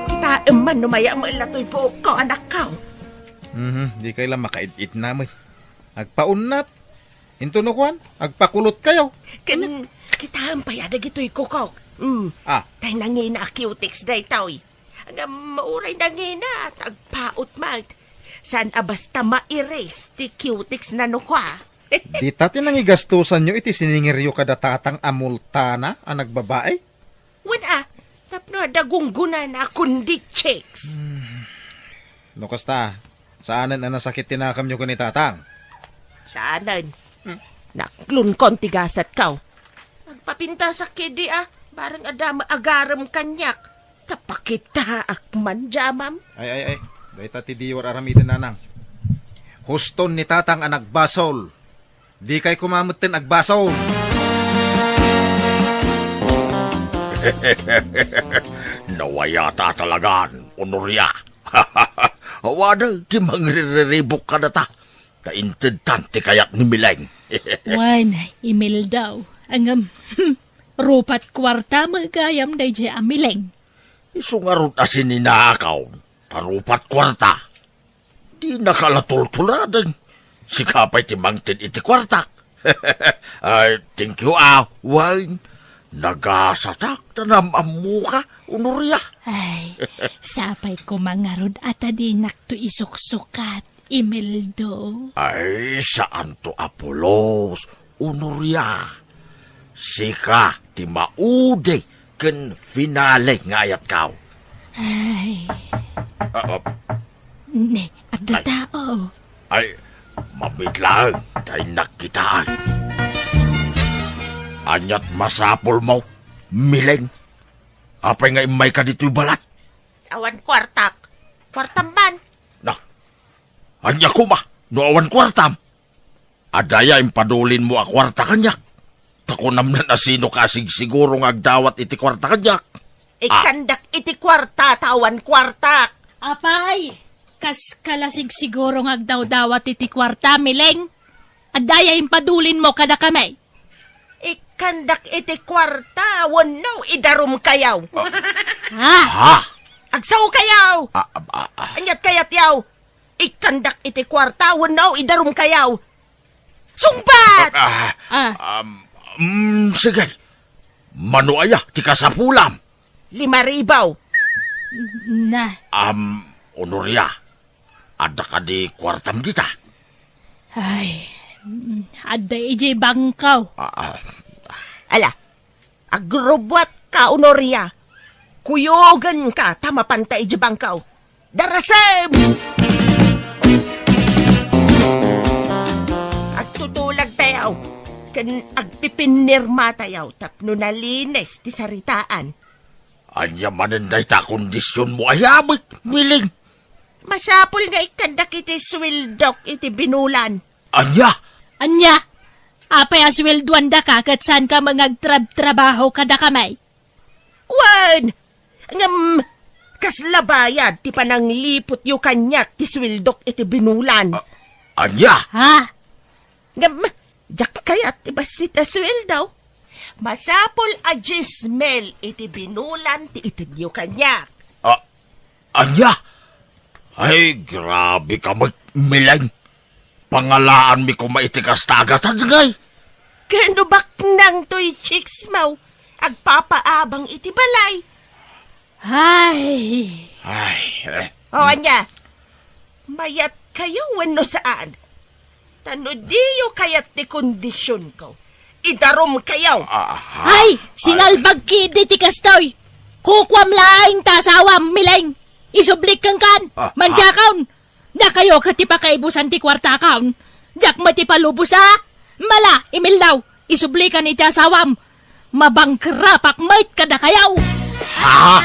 Kitaem man no maya-, maella toy buokko, anakko. Mhm, di kay la makaid-id namin. Agpaunnat. Into no kuan, agpakulot kayo. Ken, kitaem pay a dagitoy kukok. Mm. Ah. Tay nangina a cutex daytoy. Ngem uray nangina, agpaut met. Saan a basta mairis ti cutex na no kua. Dita ti nangigastosanyo iti siningiryo kada tatang a multana a nagbabae? Wen a, tapno adda gunggonana a kundi chicks. Hmm. No kasta, saanen a nasakit ti nakamyo ken ni tatang? Saanen. Hmm. Naklonkon ti gasatko. Agpapintasak ketdi a, bareng adda met agarem kaniak. Kapakitaak man, Jamam. Ay, ay, ay. Dayta ti diyo aramiden, nanang. Huston ni tatang a nagbasol. Dikay koma metten agbasol. Nawayata talagan, Honoria. Awanen ti mangriribok kadata. Ta intedtan ti kayat ni Mileng. Wen, Imelda. Ngem, hmm, rupat kuarta met gayam daydiay a Mileng. Isu ngarud a sininakaw, ta rupat kuarta. Dinaka la tultuladeng. Sika pay ti mangted iti kuartak. Ay, thank you, ah, wen. Nagasatak ta naam-ammoka, Honoria. Ay, sapay koma ngarud a ta dinakto isuksukat, Imelda. Ay, saanto a pulos, Honoria. Sika ti maudi ken finale nga ayatko. Ay. Ah, ah. Ne, adda Ay. tao. Ay, mabiit laeng ta innak kitaen. Ania't masapulmo, Mileng? Apay nga immayka ditoy balay? Awan kuartak. Kuartam man. Na, ania koma no awan kuartam? Adda aya impadulinmo a kuarta kaniak? Ta kunam nan a sinoka a sigsiguro nga agdawat iti kuarta kaniak. Ah. Ikkandak iti kuarta ta awan kuartak. Apay, kaska la sigsiguro nga agdawdawat iti kuarta, Mileng? Adda aya impadulinmo kadakami? Ikkandak iti kuarta wenno idarumkayaw. Ah. Ha? Ha? Agsaokayaw! Ah, ah, ah, ah. Ania't kayatyaw? Ikkandak iti kuarta wenno idarumkayaw? Sungbat! Ah, ah, Ah. um, mm, sige. Mano aya ti kasapulam? Lima ribu. Na. Um, Honoria, adda kadi kuartam dita? Ay, mm, adda idiay bangko. Ah, ah. Ala, agrubbuatka, Honoria. Kuyogenka ta mapanta idiay bangko. Darasem! Agtutulagtayaw ken agpipinirmatayaw tapno nalinis ti saritaan. Ania manen dayta a kondisionmo a yabek, Mileng? Masapul nga ikkandak iti sueldok iti binulan. Ania? Ania? Apay a sueldoandaka ket saanka met nga agtrabtrabaho kadakami? Wen, ngem kasla bayad ti panangliputyo kaniak ti sueldok iti binulan. A-, ania? Ha? Ngem, diak kayat ti bassit a sueldo. Masapul a dies mil iti binulan ti itedyo kaniak. A-, ania? Ay, grabe ka met, Mileng. Pangalaanmi koma iti kasta a gatad ngay. Ken no baknang toy chicks mo, agpapaabang iti balay. Ay. Ay, eh. O, ania? Mayatkayo wenno saan? Ta no diyo kayat ti kondisionko, idarumkayo. Ah, ah. Ay, sinalbagki idi ti kastoy. Kukuam laeng ta asawam, Mileng. Isublik kenkan. Ah, ah. Mandiakon. Dakayo ket ti pakaibusan ti kuartakon. Diak met ipalubosa. Mala, Imelda, isublikan iti asawam. Mabangkrapak met kadakayo. Ha?